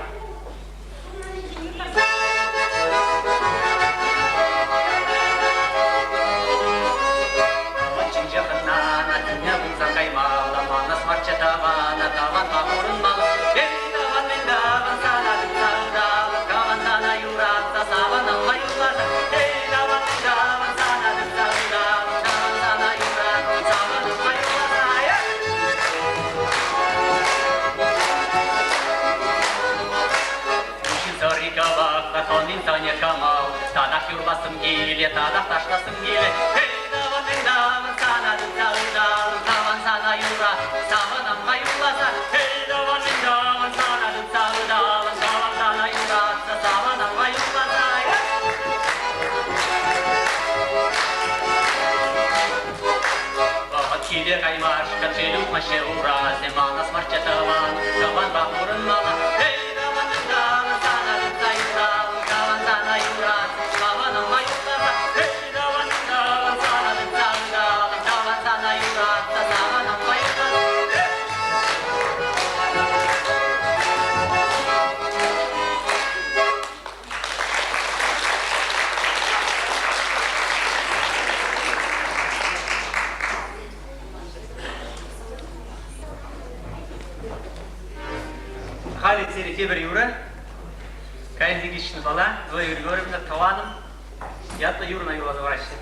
S1: Ҫинче хӑнана тӗне пулса каймалла, манас марччӗ тавана, таванпа пурӑнмалла. Эй, таван, мӗн таван, сана тытса ыталӑп, таван сана юратса савӑнӑп юлла. Хӑнин тӑнӗ кӑмӑл, татах юрлассӑм киле, татах ташлассӑм киле. Эй, тӑван, эй, тӑван, сана тытса ыталӑм, тӑван сана юра, савӑнам-ха юрласа. Эй, тӑван, эй, тӑван, сана тытса ыталӑм, тӑван сана юратса, савӑнам-ха юрласа. Вӑхӑт киле каймашкӑн шел утмаҫҫӗ урасем, манас марччӗ тӑван, тӑванпа пурӑнмалла. Эй, тӑванӑм, тӑван, сана тытса юралӑм, тӑван сана юрат, тӑванӑма юрласа. Эй, тӑванӑм, тӑван, сана тытса ыталӑм, тӑван сана юратса, савӑнӑма юрласа. Халӗ сире тепӗр юрӑ. Кайӑк Никитичнӑпала Зоя Григорьевна тӑванӑм ятлӑ юрӑна юрласа параҫҫӗ.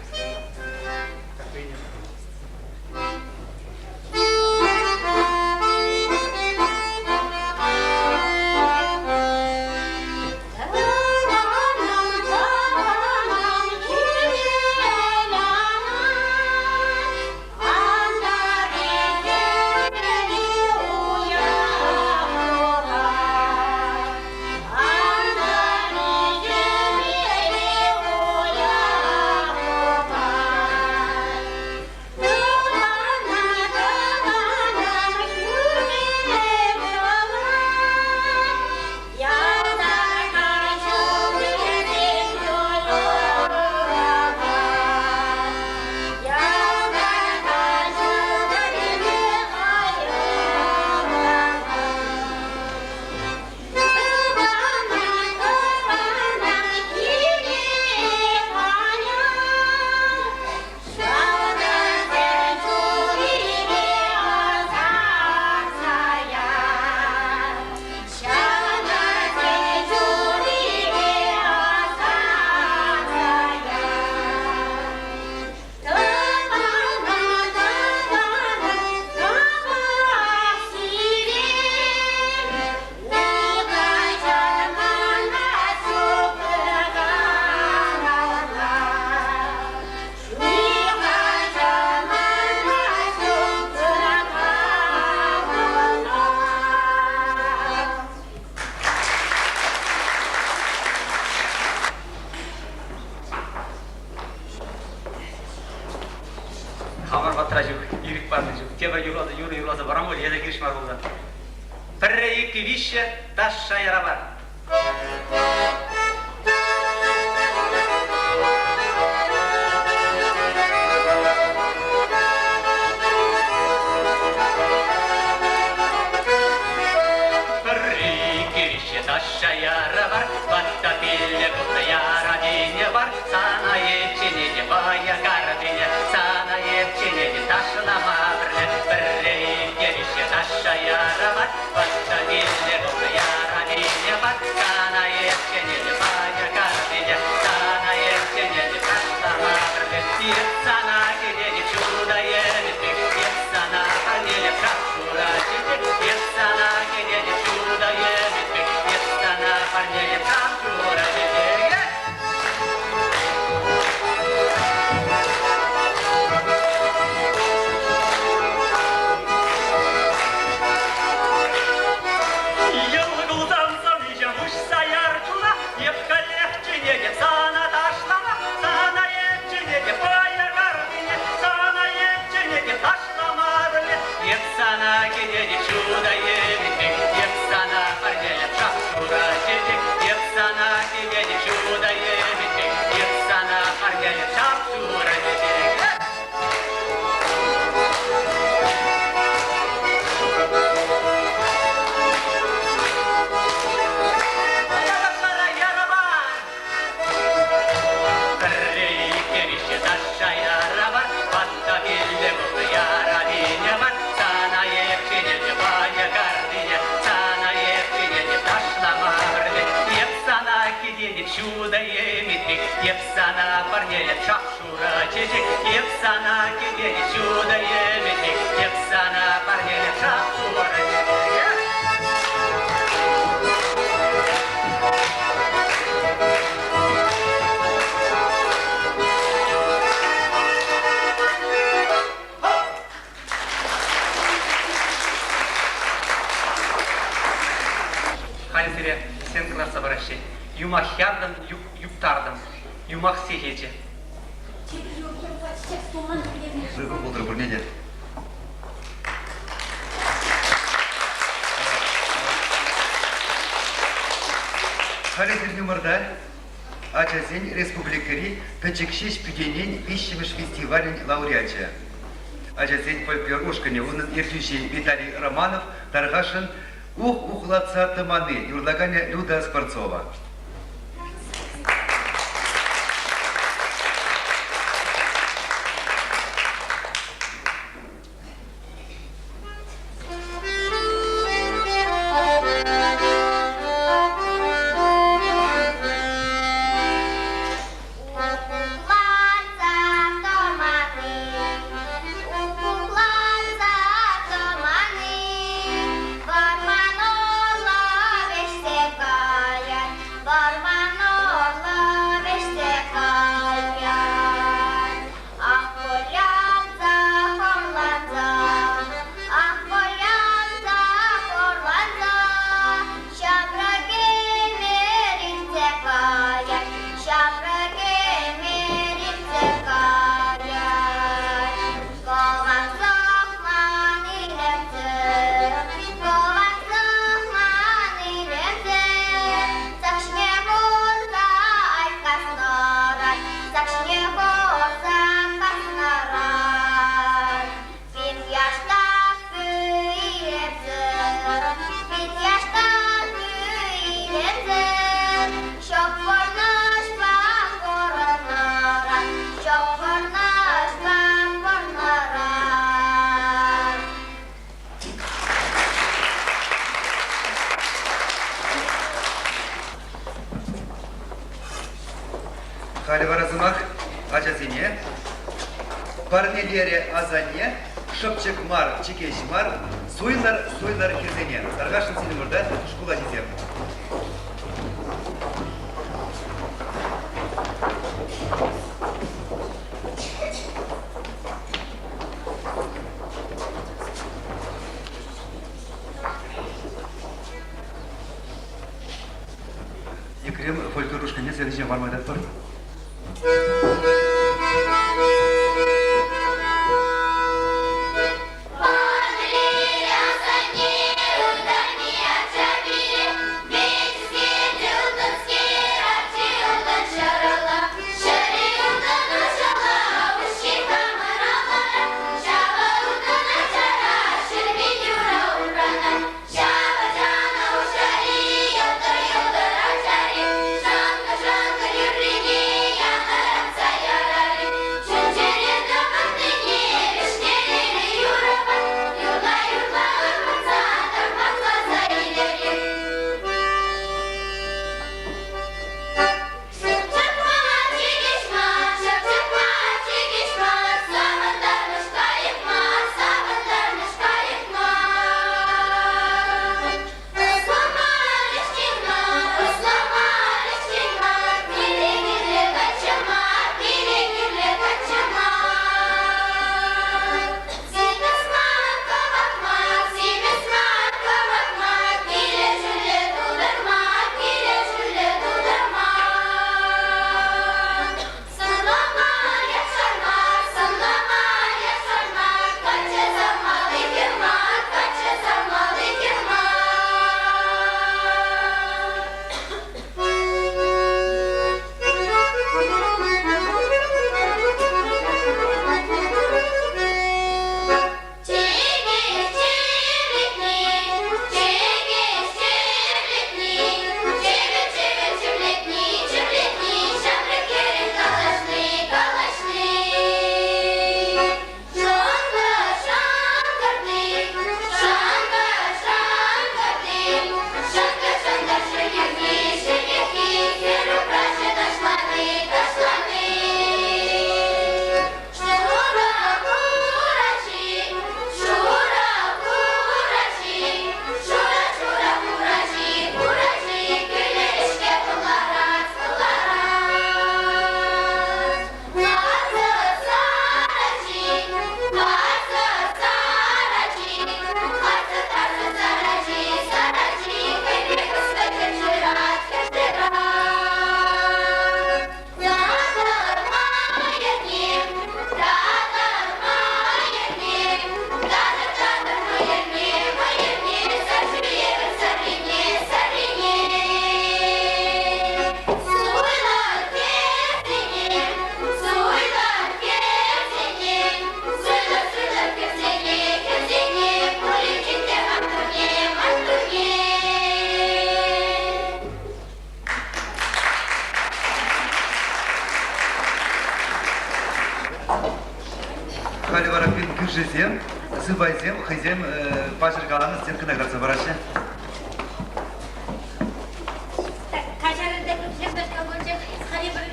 S1: Хамӑр патра ҫук, ирӗк панӑ ҫук. Тепӗр юрласа, юрӑ юрласа парам пуль, эсӗ хирӗҫ мар пулсан. Пӗрре, иккӗ, виҫҫӗ, ташша яра пар. Пӗрре, иккӗ, виҫҫӗ, ташша яра пар. Ватта пиллӗк ултӑ яра тенӗ пар. Сана епчене те вӑйӑ картине, сана епчене те ташлама пӗрле. Пӗрре, иккӗ, виҫҫӗ, ташша яра пар. Ватта пиллӗк ултӑ яра тенӗ пар. Сана епчене те вӑйӑ картине, сана епчене те ташлама пӗрле. Эп сана кӗтетӗп ҫутӑ ӗмӗтпе, эп сана парнелеп шап-шурӑ чечек. Эп сана кӗтетӗп ҫутӑ ӗмӗтпе, эп сана парнелеп шап-шурӑ чечек. Йӑл кулсан сӑнҫӑм уҫса яр чуна, эп каллех чӗнетӗп сана ташлама, сана эп чӗнетӗп вӑйӑ картине, сана эп чӗнетӗп ташлама пӗрле. Эп сана кӗтетӗп ҫутӑ евӗк эп сана парнелеп шап-шурӑ чечек, эп сана кӗтетӗп ҫутӑ евӗк эп сана парнелеп шап-шурӑ чечек. Пӗрре, иккӗ, виҫҫӗ ташша яра пар, ватта килте пулнӑ яра тенӗ мар. Сана эп чӗнетӗп вӑйӑ картине, сана эп чӗнетӗп ташлама пӗрле. Эп сана кӗтетӗп ҫутӑ ӗмӗтпе, эп сана парнелеп шап-шурӑ чечек. Эп сана кӗтетӗп ҫутӑ ӗмӗтпе, эп сана парнелеп шап-шурӑ чечек. Халӗ сире сценка лартса параҫҫӗ. Юмах ятӑм, юптартӑм. Юмах сехечӗ.
S3: Сывӑ пултӑр пурне те. Халӗ сирӗн умӑрта ачасен республикӑри Пӗчӗк ҫеҫ пӳтенен виҫҫӗмӗш фестивалӗн лауреачӗ. Ачасен фольклор ушкӑнӗ унӑн ертӳҫи Виталий Романов тархасшӑн ух-ухлатса тӑманни юрлаканӗ Люда Скворцова.
S6: Ухланса тӑмани, ухланса тӑмани, вӑрман урлӑ вӗҫсе каять, вӑрман урлӑ вӗҫсе каять. Ах, вылянса, хурланса, ах, вылянса, хурланса, ҫамрӑк ӗмӗр иртсе каять, ҫамрӑк ӗмӗр иртсе каять. Кӑвак сӑхман илемсӗр, кӑвак сӑхман илемсӗр, сакшне курса айкаснӑран, сакшне курса каснӑран. Пит яштак пӳ-илемсӗр, пит яштак пӳ-илемсӗр, ҫок пурнӑҫпа пурӑнӑран, ҫок пурнӑҫпа пурӑнӑран.
S3: Халӗ вара сӑмах ачасене парнелерӗ асанне, шӑпчӑк мар, чӗкеҫ мар, суйлар, суйлар хӗрсене. Тархасшӑн сирӗн вырта шкул ачисем. Екрем фольклор ушкӑнне сцена хӑварма тӑратпӑр.
S6: Ҫавӑ чана уҫари, йӑлтӑр-йӑлтӑр ачари, шанкӑ-шанкӑ юррине янӑратса ярари. Чун-чӗре
S10: Кӳршӗсем, сыпайсем хӑйсем паҫӑр каланӑ сценкӑна кӑтартса параҫҫӗ.
S4: Каҫарӑр та кӳршӗ пулчӗ. Халӗ пӗр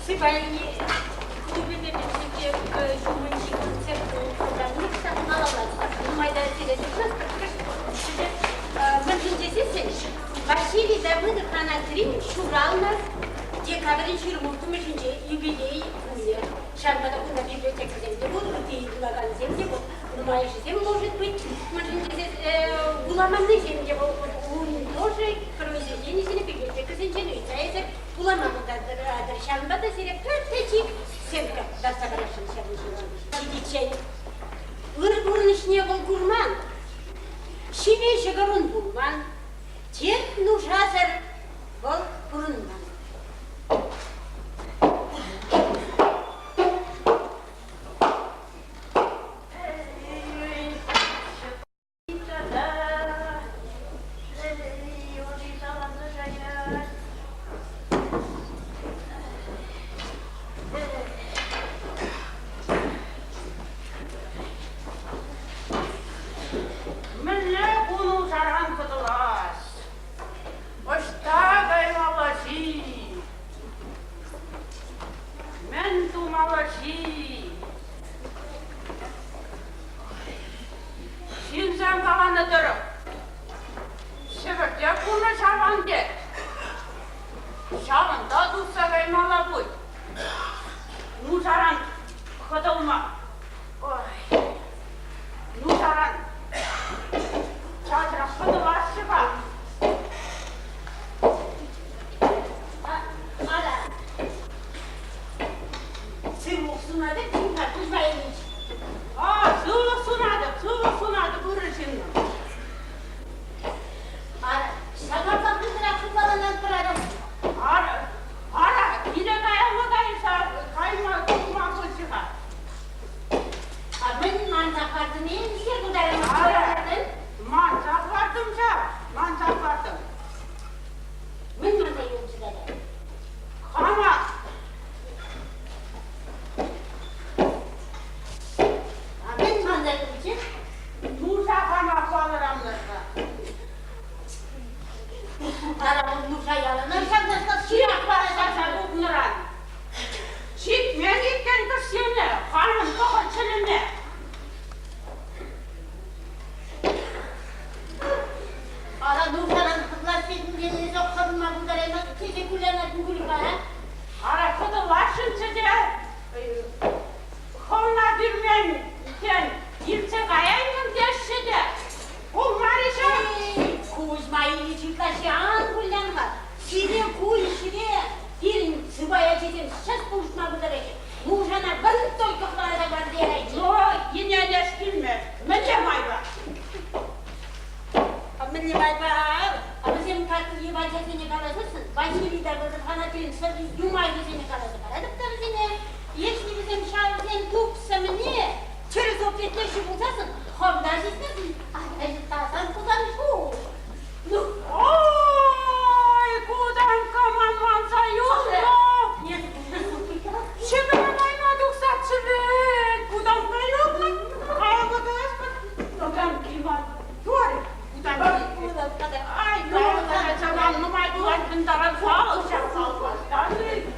S4: сыпай клубӗнче ҫумӗнчи концерт программи малалла нумай та Мӗншӗн тесессӗн Василий Давыдов Анатрин ҫуралнӑ декабрӗн 26-мӗшӗнче юбилей кунӗ. Ҫавӑнпа та кунта библиотекӑсем те пур, ытти вулакансем те пур. Нумайӑшӗсем, может быть, мӗншӗн тесен вуламаннисем те пур. Ун тоже произведенисене библиотекӑсенчен ыйтса эсир вулама пултаратӑр. Ҫавӑнпа та сире пӗр пӗчӗк сценка лартса парасшӑн ҫакӑн ҫинчен. Ҫитиччен ыр пурнӑҫне вӑл курман, ҫиме ҫӑкӑр ун пулман, терт нушасӑр вӑл пурӑнман.
S11: Мӗнле кун шаран хӑтӑлас? Ӑҫта каймалла-ши? Мӗн тумалла-ши? Ҫынсем каланӑ тӑрӑх, Ҫӗпӗрте пурнӑҫ аван тет. Ҫавӑнта тухса каймалла пуль. Нушаран хӑтӑлма. Ой, нушаран часрах хӑтӑласчӗ-ха.
S4: Ара, сывлӑх сунатӑп, Тимка Кузьма Ильич.
S11: А, сывлӑх сунатӑп, сывлӑх сунатӑп, ырӑ ҫыннӑм.
S4: Ара, ҫакӑнпа хытӑрах хыпаланатпӑр, ара.
S11: Ара, ара, киле каялла кайса кайма тухма пулчӗ-ха.
S4: А мӗн манса хӑвартӑн-и? Миҫе пултараймастӑн?
S11: Ара, манса хӑвартӑм ҫав, манса хӑвартӑм.
S4: Мӗн манса юлчӗ тата?
S11: Хама.
S4: А мӗн манса юлчӗ?
S11: Нуша хама палӑрамлӑ-ха.
S4: Ара, вӑл нуша яланах ҫавнашкал ҫырах парать.
S11: Тухнӑран. Ҫитмен иккен кӗсьене, хамӑн пӑхӑр чӗлӗме.
S4: Ара, нушаран хӑтлас тетӗн хӑрма пултараймасть тесе кулянатӑн пуль-ха, а?
S11: Ара, хӑтӑласшӑнччӗ те, хӑвна пӳрмен, тен, иртсе каяймӑн теҫҫӗ те. Пулмарӗ ҫав.
S4: Кузьма Ильич ытлашши ан кулян-ха. Сире ку ӗҫре пирӗн сывай ачисем сейчас пулӑшма пултараҫҫӗ. Нушана вӑн только хӑварса парса ярайчӗ.
S11: Но ӗненес килмест. Мӗнле майпа?
S4: А мӗнле майпа? А вӗсем картне ачасене каласассӑн Василий та вӑрмана сӑрри юмахӗсене каласа паратӑп та вӗсене. Если вӗсем ҫавсен тупсӑмне тӗрӗс ответлеҫҫӗ пулсассӑн, хӑвна сисмесӗн, тасан пулсан ҫук.
S11: Ну, ой, кутамкка ман манса юлнӑ. Ҫӗпӗре кайма тухсаччӗ вӗт, кутамкка юлнӑ. Каялла каяс Кутамкки ман турӗ. Кутамкки. Ай, каялла нумай пулать мӗн таран халӑх ҫав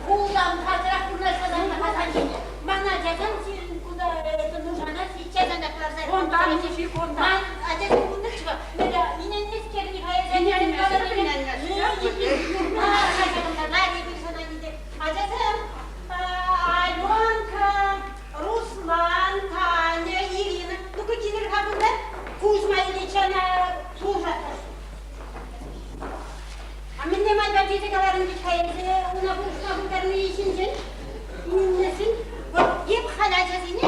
S4: Култан хасрах вырнаҫсан хасанчине. Ман ачасем сирӗн куда нушана сейчас она кӑларса.
S11: Контан, контан.
S4: Ман ачасем кунтаччӗ. Ачасем, Аленка, Руслан, Таня, Ирина, ну-ка килӗр-ха кунта. Кузьма Ильичана слушаться. А мӗнле майпа тесе каларӑн вӗт-ха эсӗ уна пулӑшма пултарни ҫинчен? Иннесен, вӑл эп халь ачасене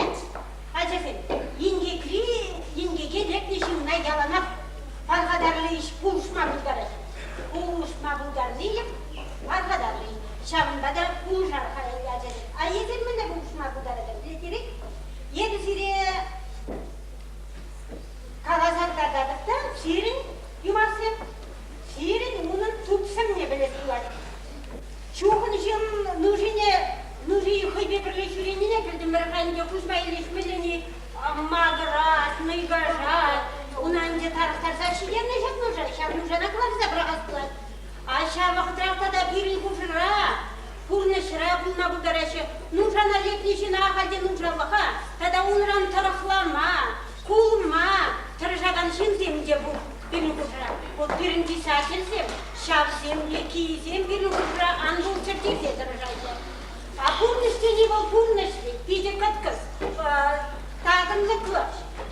S4: Ачасем, инкекри инкеке лекнӗ ҫынна яланах пархатарлӑ ӗҫ пулӑшма пултарать. Пулӑшма пултарни пархатарлӑ ӗҫ. Ҫавӑнпа та пулӑшар-ха ачасем. А эсир мӗнле пулӑшма пултаратӑр, пӗлетӗр-и? Эпӗ сире каласа кӑтартатӑп та сирӗн юмахсем, сирӗн унӑн тупсӑмне пӗлес пулать. Чухӑн ҫын нушине, нуши хӑйпе пӗрле ҫӳренине пӗлтӗмӗр-ха ӗнтӗ Кузьма Ильич мӗнлени. пултараҫҫӗ. Нушана лекнӗ ҫын ахаль те нушаллӑха тата унран тӑрӑхлама, кулма тӑрӑшакан ҫынсем те пур пирӗн хушӑра. Вот пирӗн писательсем, ҫавсем пеккисем пирӗн хушӑра ан пулччӑр тесе тӑрӑшаҫҫӗ. А пурнӑҫ тени вӑл пурнӑҫ вӗт, питӗ кӑткӑс, такӑнлӑклӑ.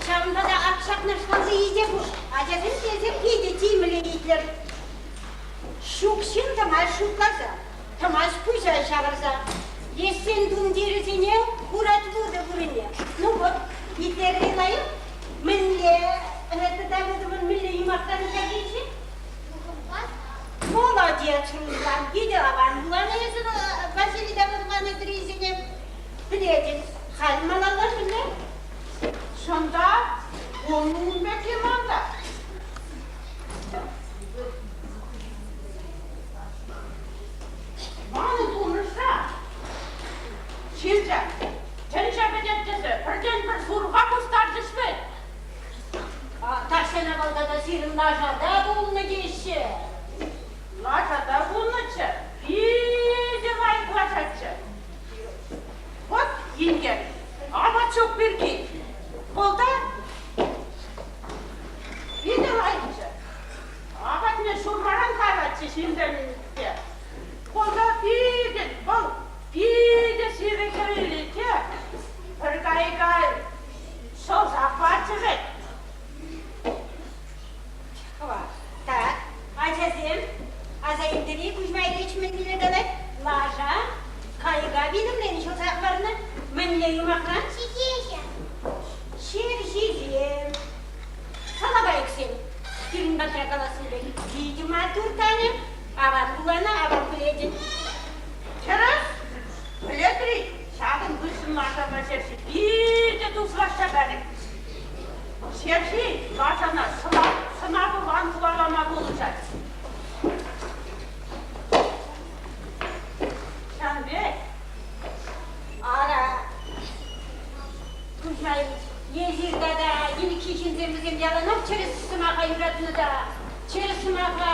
S4: Ҫавӑнпа та ак ҫакнашкалли те пур. Ачасем тесе питӗ тимлӗ итлӗр. Ҫук ҫын тӑмасть шутласа, тӑмасть пуҫа ҫавӑрса. Лешсен тумтирӗсене хурать вутӑ вырӑнне. Ну вот, итлерӗ лайӑх. Мӗнле тата вутӑмӑн мӗнле юмахран ҫакилчӗ? Молодец, Руслан, питӗ аван вуланӑ эсӗ Василий Давыдован ӗтрисене. Пӗлетӗн, халь малалла мӗнле?
S11: Чӑн та, ун пекки ман та. Манӑн пурнӑҫра ҫилчӗ, тӗнче пӗтет тесе пӗртен-пӗр сурӑха пустарчӗҫ вӗт.
S4: Тахҫан авал тата сирӗн лаша та пулнӑ теҫҫӗ.
S11: Лаша та пулнӑччӗ, питӗ лайӑх лашаччӗ. Вӑт инкек, апат ҫук пирки. Вӑл та питӗ лайӑхчӗ. Апатне ҫурмаран каятчӗ ҫынсемпе. Вӑл та питӗ, вӑл питӗ сивӗ хӗвеллӗччӗ. Пӗр кайӑка ҫӑлсах пачӗ вӗт.
S4: Так, ачасем, аса илтӗр-и Кузьма Ильич мӗнле калать? Лаша кайӑка вилӗмрен ҫӑлса хӑварнӑ. Мӗнле юмахран?
S6: Ҫитеҫҫӗ.
S4: Ҫерҫисем. Салакайӑксем. Пирӗн патра калас пек питӗ маттур, Таня. Аван вуланӑ, аван пӗлетӗн.
S11: Тӗрӗс. Пӗлетӗр-и, ҫакӑн хыҫҫӑн лашапа ҫерҫи питӗ туслашса кайрӗ. Ҫерҫи лашана сӑнавлан хӑвалама пулӑшать. Ҫавӑн пек.
S4: Ара, Кузьма Ильич, эсир тата ӗлӗкхи ҫынсем вӗсем яланах чӗрӗс сӑмаха юратнӑ та, чӗрӗс сӑмаха,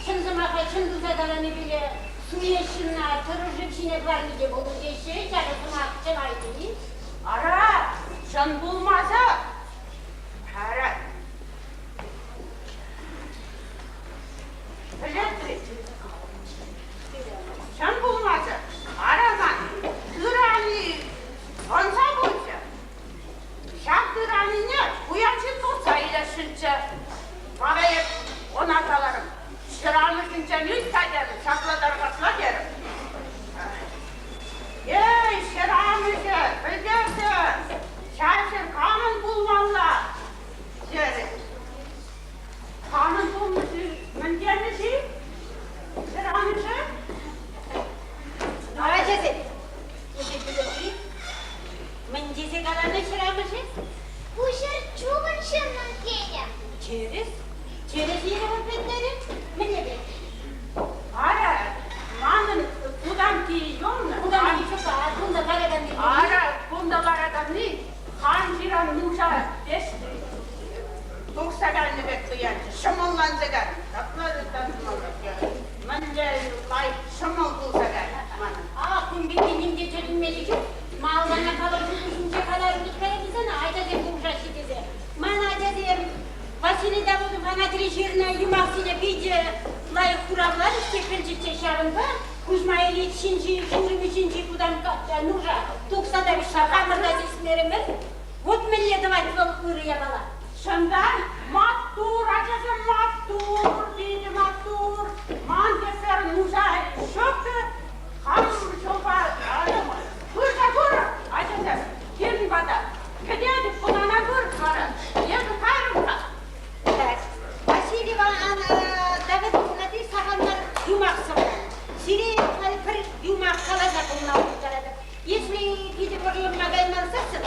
S4: чӑн сӑмаха чӑн туса каланипеле суя ҫынна тӑрӑ шыв ҫине кӑларни те пулнӑ теҫҫӗ, ҫакӑ сӑмах чӑваш-и?
S11: Ара, чӑн пулмаса. Ара. Пӗлетри. Чӑн пулмасӑр. Ара ман ырани ӑнса пулчӗ. Ҫак ыранине пуян ҫын туртса илесшӗнччӗ. Вара эп ӑна каларӑм. Ҫӗр амӑшӗнчен ыйтса терӗм, ҫапла тархасла терӗм. Эй, ҫӗр-амӑшӗ, пӗлтерчӗ, ҫав ҫӗр камӑн пулмалла? терӗ. Камӑн пулнӑ-ши, мӗн тенӗ-ши ҫӗр-амӑшӗ?
S4: Ачасем, эсир пӗлетӗр-и, мӗн тесе каланӑ ҫӗр-амӑшӗ?
S6: Ку ҫӗр чухӑн ҫыннӑн тенӗ.
S4: Тӗрӗс, тӗрӗс йывӑр пӗлтерӗ. Мӗнле пек?
S11: Ара, манӑн кутамкки юлнӑ.
S4: Кутамкки ҫук-ха, кунта лараканни.
S11: Ара, кунта лараканни хан ҫыран нуша ӗҫ тухса кайнӑ пек туянчӗ, ҫӑмӑлланса кайрӗ. Ҫапла мӗнле лайӑх ҫӑмӑл пулса кайрӗ манӑн.
S4: А, кун пирки ним те тӗлӗнмелли ҫук. Малтанах калаҫу пуҫӗнче каларӑм вӗт-ха эпӗ сана, ачасем пулӑшаҫҫӗ тесе. Ман ачасем Василий Давыдов Анатри ҫырнӑ юмахсене питӗ лайӑх хуравларӗҫ те пӗлчӗччӗ ҫавӑнпа Кузьма Ильич ҫинчи ҫурӑмӗ ҫинчи кутамкка нуша тухса та вӗҫсе хамӑр та сисмерӗмӗр. Вот мӗнле тӑвать вӑл ырӑ япала.
S11: Чӑнтан маттур, ачасем маттур, питӗ маттур. Ман тесер нуша ҫук та хам ҫулпа пырса курӑр, ачасем, пирӗн пата. Кӗтетӗп, хӑнана пыр вара. Эпӗ кайрӑм-ха.
S4: Так, Васильева Давыдовнати сахал мар юмах сӑвӑрать. Сире халь пӗр юмах каласа пулма пултаратӑп. Если питӗ вӑрлӑмма каймансассӑн,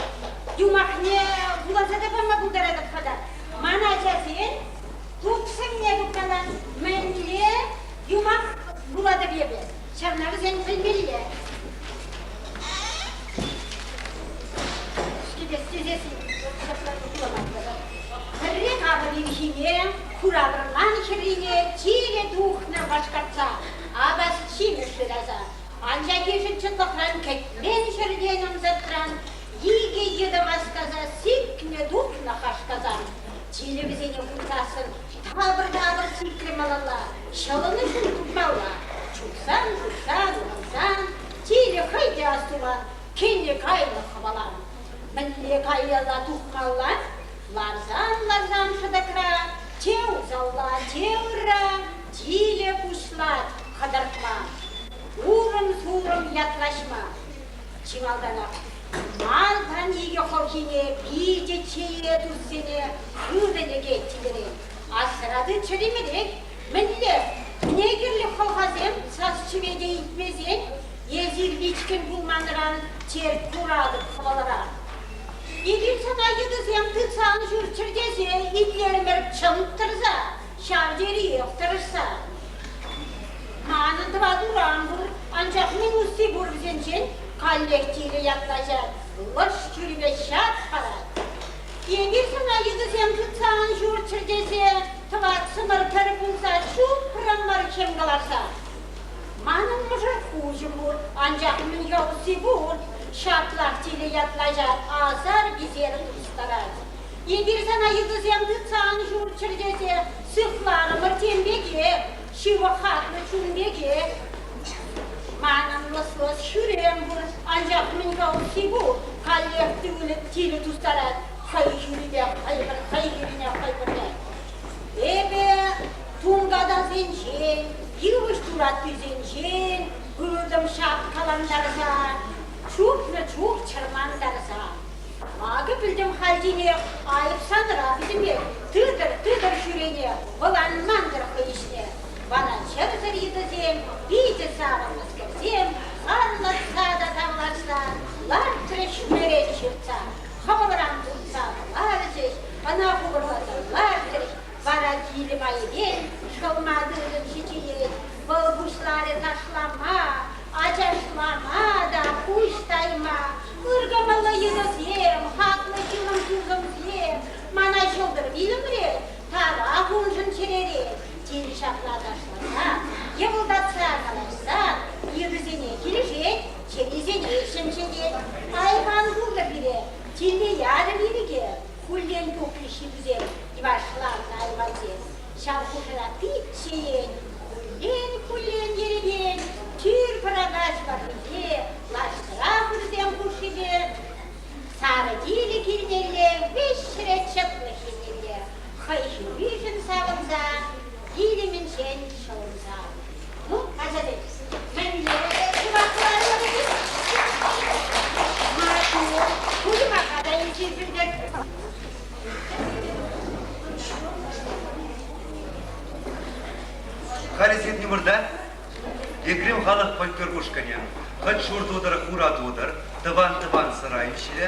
S4: юмахне вуласа та пама пултаратӑп-ха та. Ман ачасен тупсӑмне тупкалас мӗнле юмах вулатӑп эпӗ. Ҫавна вӗсен пӗлмелле. Пӗрре капӑр ирхине хура вӑрман хӗррине тилӗ тухнӑ вашкартса, апат-ҫимӗҫ шыраса. Анчах ишӗл чӑтлӑхран кӗтмен ҫӗртен ӑнсӑртран икӗ йытӑ васкаса сикнӗ тухнӑ хашкасан. Тилӗ вӗсене курсассӑн тапӑр-тапӑр сикрӗ малалла, ҫӑлӑнӑҫӑн тупмалла. Чупсан-чупсан, ывӑнсан, тилӗ хӑй те астуман, кӗнӗ кайнӑ хӑвалан. Мӗнле каялла тухмалла? Ларсан-ларсан шӑтӑкра те усалла, те ырра, тилӗ пуҫлать хӑтӑртма, урӑм-сурӑм ятлаҫма. Чи малтанах малтан икӗ хӑлхине питӗ чее туссене хытӑ лекет тилӗрен. Асра тыт чӗремӗрех, мӗнле, мӗне кирлӗ хӑлхасем сас-чӗве те илтмесен, эсир вичкӗн пулманран терт куратӑп хӑвӑлра. Эпир сана йытӑсем тытсан ҫурччӑр тесе итлерӗмӗр чӑн тӑрса, ҫав териех тӑрӑшса. Манӑн тӑват урам пур, анчах мӗн усси пур вӗсенчен, каллех тилӗ ятлаҫать, лӑш хӳрипе ҫат парать. Эпир сана йытӑсем тытса ан ҫурччӑр тесе тӑватсӑмӑр пӗр пулса ҫупрӑмӑр хӗм кӑларса. Манӑн мӑшӑр куҫӑм пур, анчах мӗн-ха усси пур? Ҫаплах тилӗ ятлаҫать, асар-писер тустарать. Эпир сана йытӑсем тытса ан ҫурччӑр тесе сыхларӑмӑр тем пекех, ҫывӑх хаклӑ чун пекех. Манӑн лӑс-лӑс ҫӳрем пур, анчах мӗн-ха усси пур? Каллех тилӗ тустарать, хӑй хӳрипе хӑйпӗр хӑй хӳрине хӑйпӗрлет. Эпӗ тункатасенчен, йывӑҫ тураттисенчен пытӑм ҫапкалантарса, чупнӑ чух чӑрмантарса. Акӑ пӗлтӗм хальхине, айӑп санра пӗтӗмпех. Тытӑр, тытӑр ҫӳрене, вӑл ан мантӑр хӑй ӗҫне. Вара чӗрсӗр йытӑсем, питӗ савӑннӑскерсем, харлатса та тавлашса, лартрӗҫ ҫӳререн ҫыртса. Хӑвӑлран туртса кӑларчӗҫ, ӑна хупӑрласа лартрӗҫ. Вара килӗ майӗпен шӑлма тытӑнчӗ чиет. Вӑл пуҫларӗ ташлама, ачашлама та пуҫ тайма. Ыркӑмӑллӑ йытӑсем, хаклӑ ҫылӑм тусӑмсем, мана ҫӑлтӑр вилӗмре, тавах уншӑн чӗрере. Тин ҫапла ташласа, йӑпӑлтатса калаҫса йытӑсене килӗшет, чӗрисене ҫемҫетет. Айван пултӑр пире, тилли ярӗ ирӗке, хуллен тухрӗҫ йытӑсем, йӑвашланнӑ айвансем. Ҫав хушӑра пит чеен, хуллен-хуллен ерипен, тӳр пӑракаҫ варринче, лаштра хырсем хушшипе сарӑ тилӗ килнелле виҫҫӗре чӑтлӑх еннелле хӑй хӳришӗн савӑнса, вилӗмӗнчен ҫӑлӑнса. Ну, ачасем, мӗнле чӑвашларӑмӑр эпир? Маттур, пуймака та илсе килтӗр.
S10: Халӗ сирӗн умӑрта Екрем халӑх фольклор ушкӑнӗ. Хӑть шур тутӑр, хура тутӑр, тӑван-тӑван сӑра ӗҫрӗ.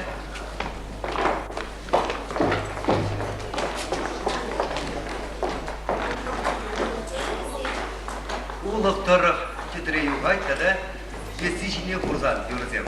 S10: Улӑх тӑрӑх тӗтре юхать тата йӗсси ҫине хурсан юрӑсем.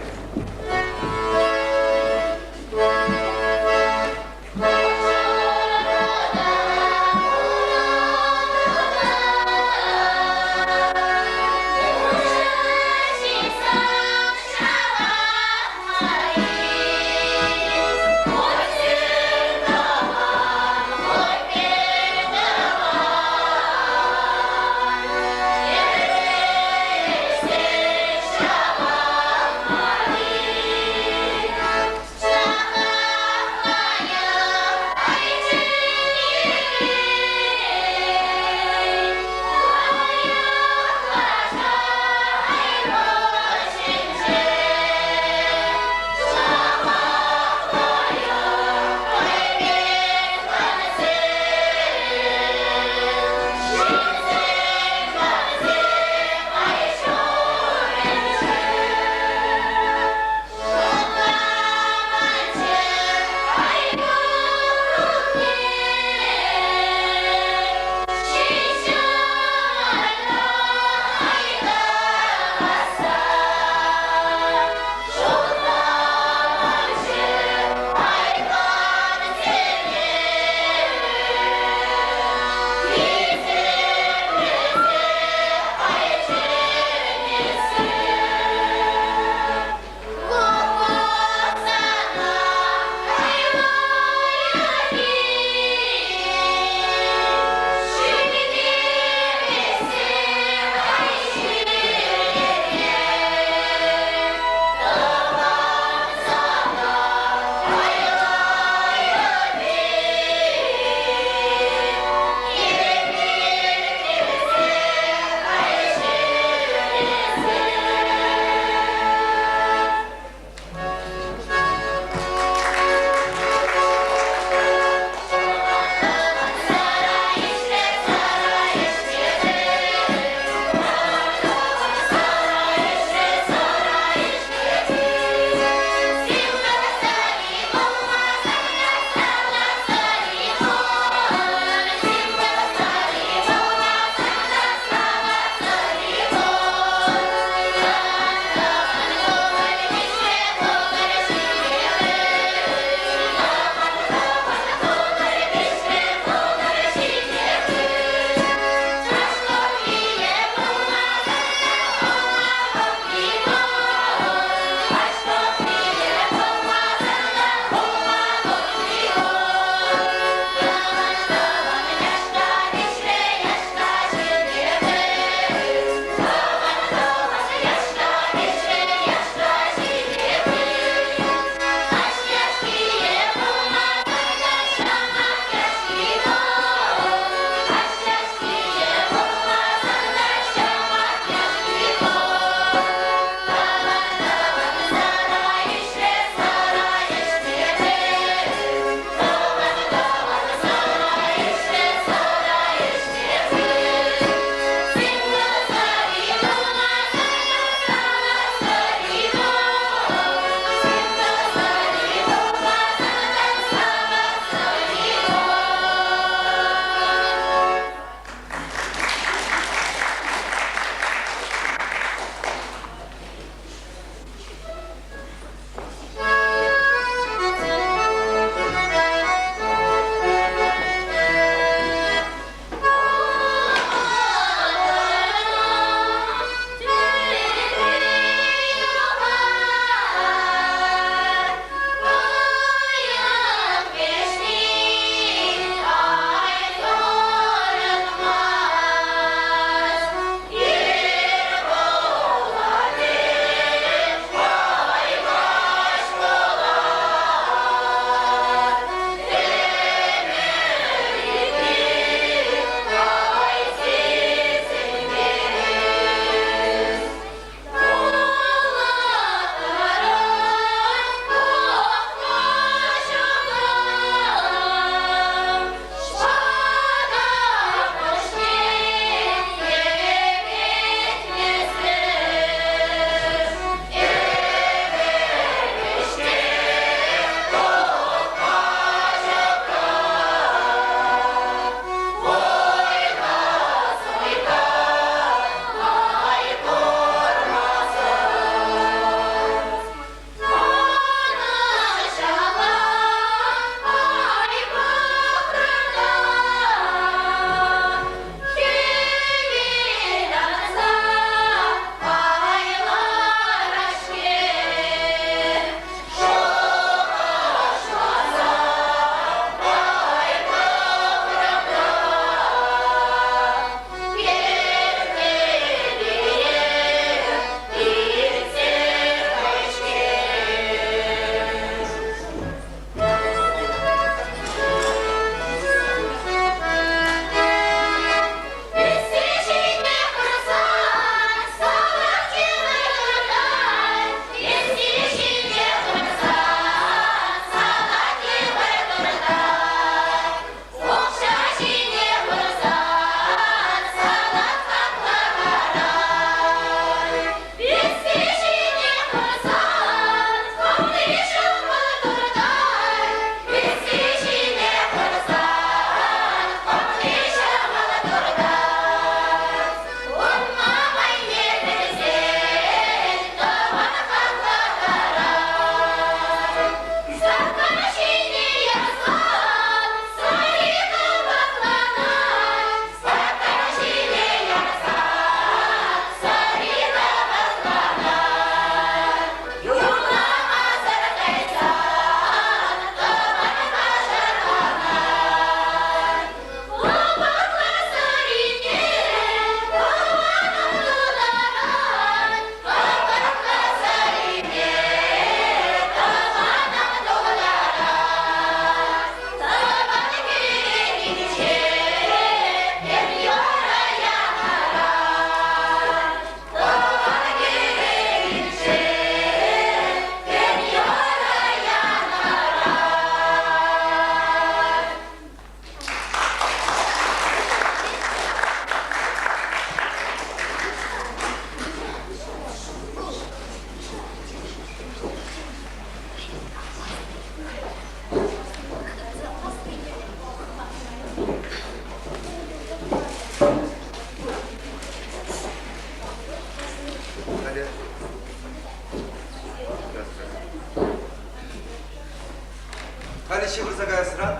S10: ҫывӑрса каясран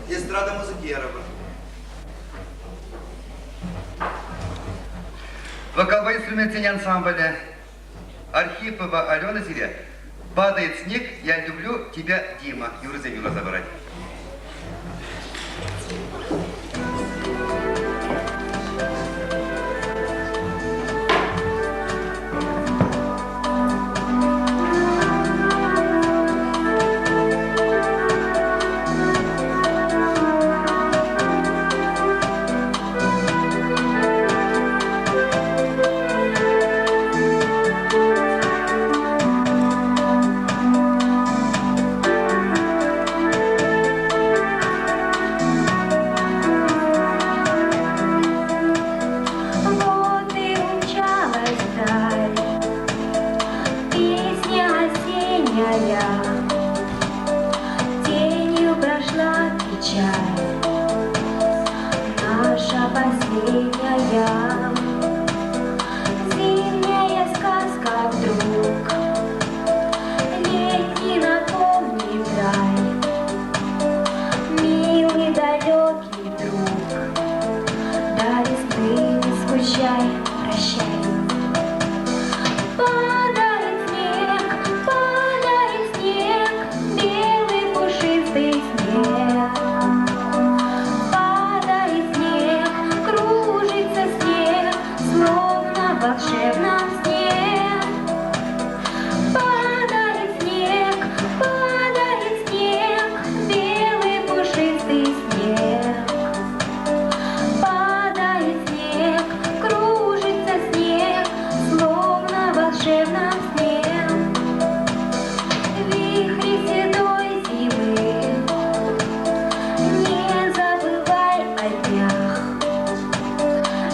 S10: эстрада музыки ярӑпӑр. Вокалпа инструментсен ансамблӗ Архипова Алена сире «Падает снег, я люблю тебя, Дима» юрӑсем юрласа парать.
S12: Вот и умчалась даль, песня осенняя, Тенью прошла печаль, наша последняя. Зимняя сказка вдруг Летний напомнит рай, Милый далекий друг, До весны не скучай, прощай. Падает снег, падает снег, Белый пушистый снег. Падает снег, кружится снег, Словно в волшебном сне. Падает снег, падает снег, Белый пушистый снег. Падает снег, кружится снег, Словно в волшебном сне. Вихри седой зимы, Не забывай о днях,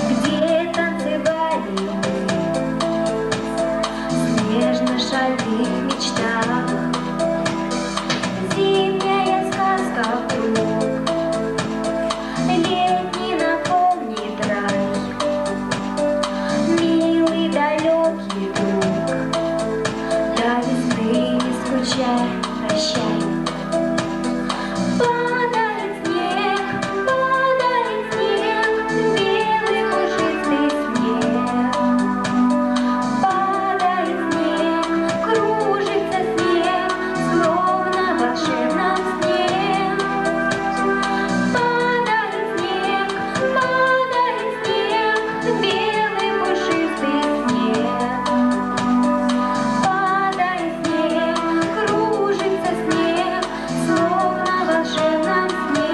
S12: Где танцевали мы В снежно-шальных мечтах. Зимняя сказка вдруг Летний напомнит рай, Милый далекий друг, До весны не скучай, прощай. Падает снег, падает снег, Белый пушистый снег. Падает снег, кружится снег, Словно в волшебном сне. Падает снег, падает снег, Белый пушистый снег. Падает снег, кружится снег, Словно в волшебном сне.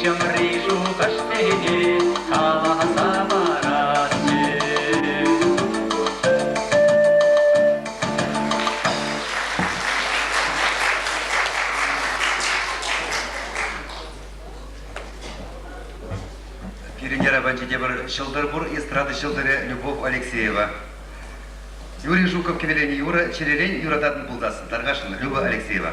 S1: Пуҫӑмри шухӑшсене каласа парасчӗ.
S10: Пирӗн ярапанчи тепӗр ҫӑлтӑр пур, эстрада ҫӑлтӑрӗ Любовь Алексеева. Юрий Жуков кӗвӗленӗ юрӑ чӗререн юрататӑн пултассӑн, тархасшӑн, Люба Алексеева.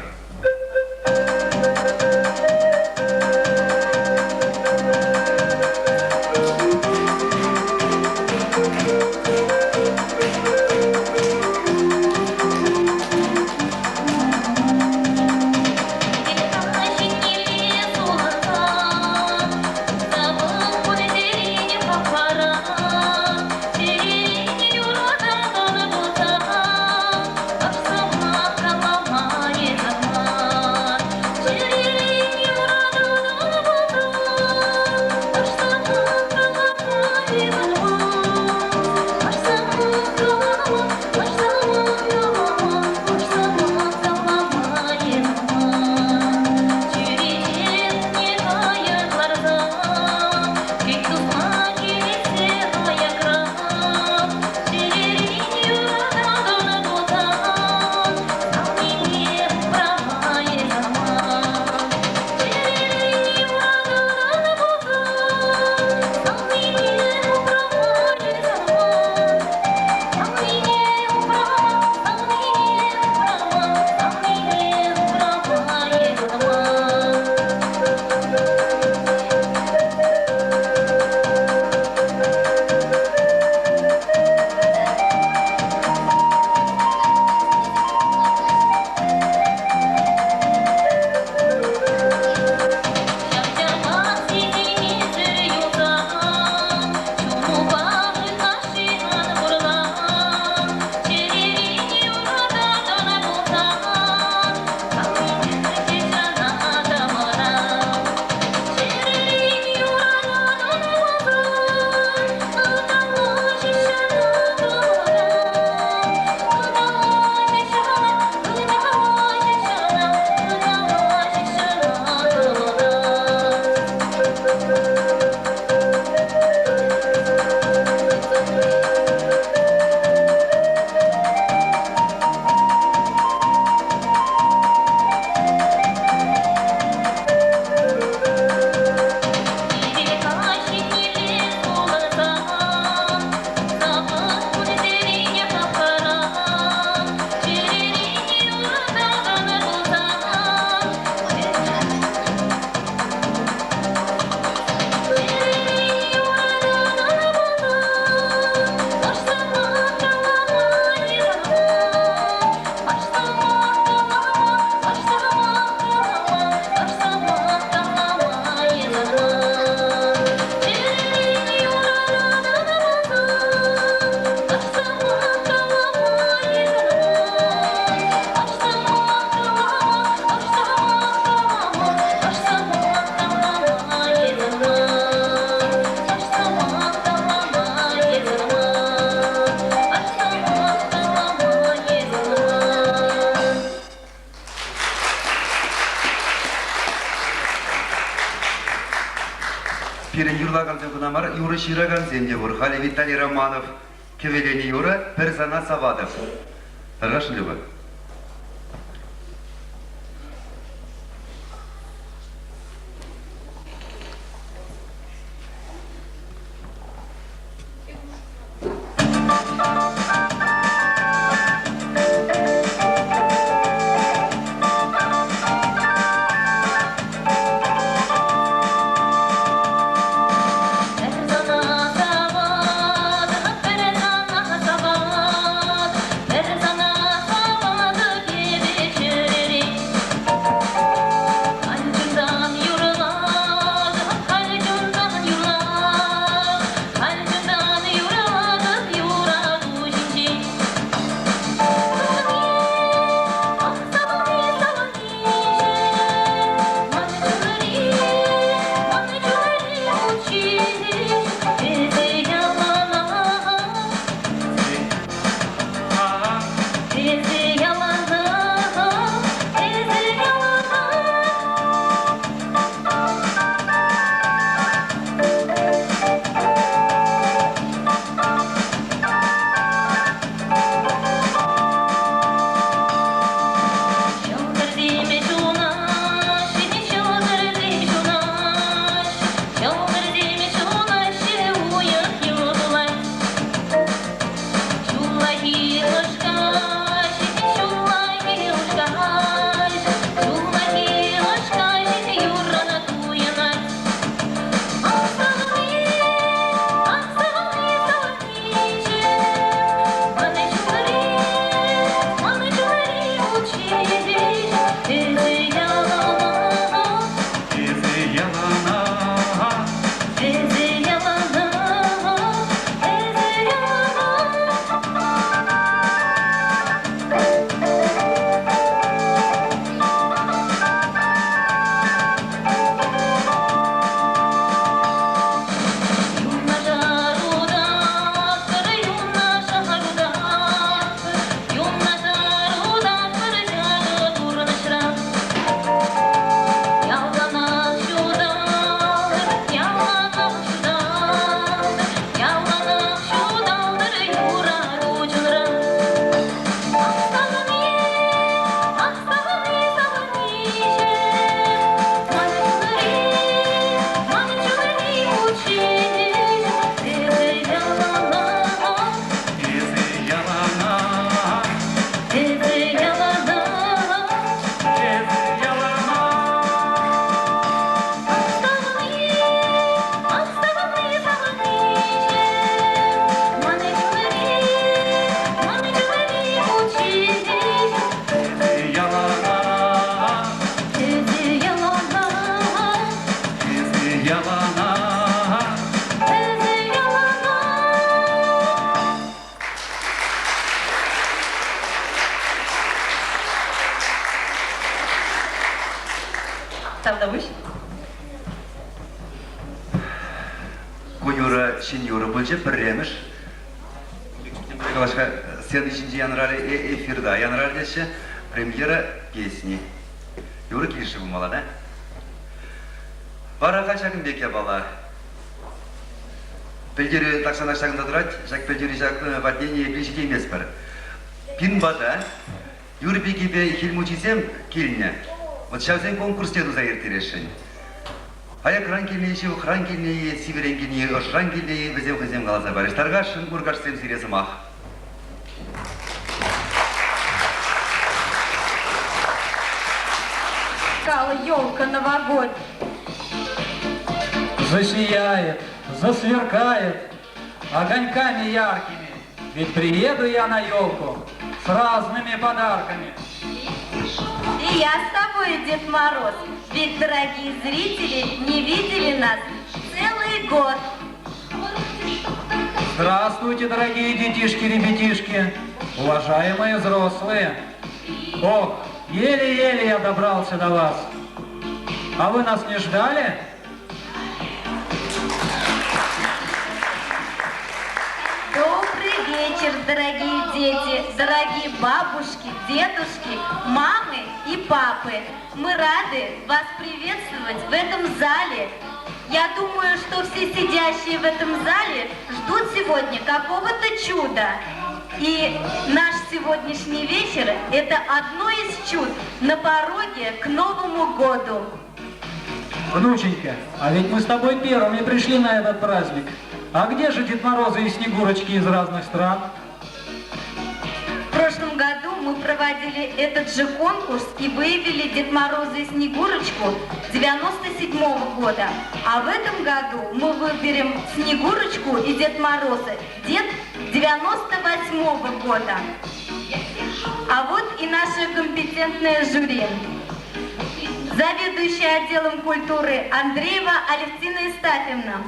S10: Пирӗн юрлакансем кӑна мар, юрӑ ҫыракансем те пур. Халӗ Виталий Романов кӗвӗленӗ юрӑ «Пӗр сана саватӑп». Тархасшӑн, Люба.
S12: Пӗр сана саватӑп, пӗр сана саватӑп.
S13: яланах.
S12: Эсӗ яланах.
S2: Тавтапуҫ.
S10: Ку юрӑ ҫӗн юрӑ пулчӗ, пӗрремӗш. Калаҫка сцена ҫинче янрарӗ эфирта янрарӗ теҫҫӗ. Премьера песни. Юрӑ килӗшрӗ пулмалла, да? Вара халь ҫакӑн пек япала. Пӗлтерӳ тахҫанах ҫакӑнта тӑрать, ҫак пӗлтерӳ ҫак патне ниепле ҫитейместпӗр. Пин пата Юр пикипе Хӗл Мучисем килнӗ. Вот ҫавсен конкурсне туса ирттересшӗн. Аякран килнӗ-и, ҫывӑхран килнӗ-и, сивӗрен килнӗ-и, ӑшран килнӗ-и, вӗсем хӑйсем каласа парӗҫ. Тархасшӑн, Муркашсем, сире сӑмах.
S2: Кала елка новогодь.
S13: Засияет, засверкает огоньками яркими. Ведь приеду я на елку с разными подарками.
S2: И я с тобой, Дед Мороз, ведь дорогие зрители не видели нас целый год.
S13: Здравствуйте, дорогие детишки-ребятишки, уважаемые взрослые. Ох, еле-еле я добрался до вас. А вы нас не ждали?
S2: Добрый вечер, дорогие дети, дорогие бабушки, дедушки, мамы и папы. Мы рады вас приветствовать в этом зале. Я думаю, что все сидящие в этом зале ждут сегодня какого-то чуда. И наш сегодняшний вечер – это одно из чуд на пороге к Новому году.
S13: Внученька, а ведь мы с тобой первыми пришли на этот праздник. А где же Дед Морозы и Снегурочки из разных стран?
S2: В прошлом году мы проводили этот же конкурс и выявили Дед Мороза и Снегурочку 97 -го года. А в этом году мы выберем Снегурочку и Дед Мороза Дед 98 -го года. А вот и наше компетентное жюри. Заведующая отделом культуры Андреева Алевтина Истафьевна.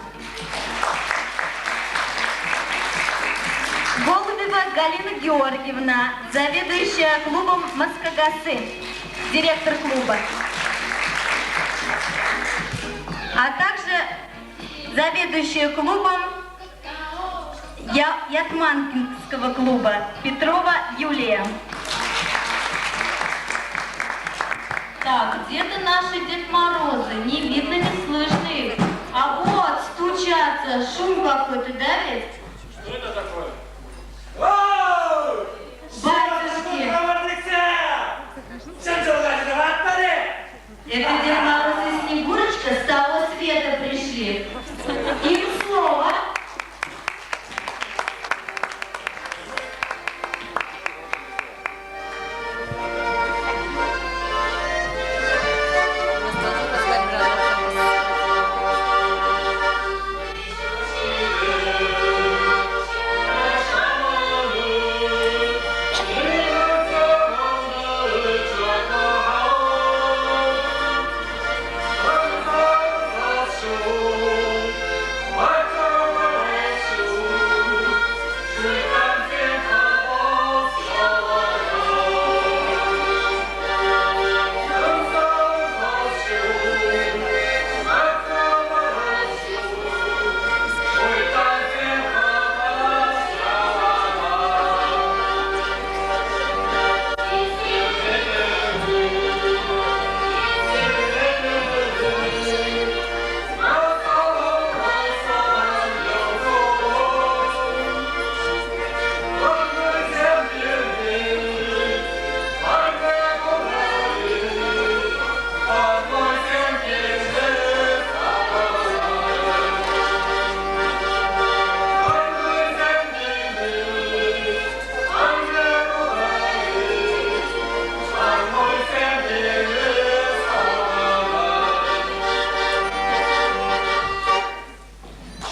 S2: Голубева Галина Георгиевна, заведующая клубом «Москагасы», директор клуба. А также заведующая клубом Ятманкинского клуба Петрова Юлия.
S14: Так, где-то наши Дед Морозы, не видно, не слышно их. А вот, стучатся, шум какой-то, да ведь?
S15: Что это такое?
S14: Батюшки! Это Дед Мороз и Снегурочка с того света пришли. Им слово.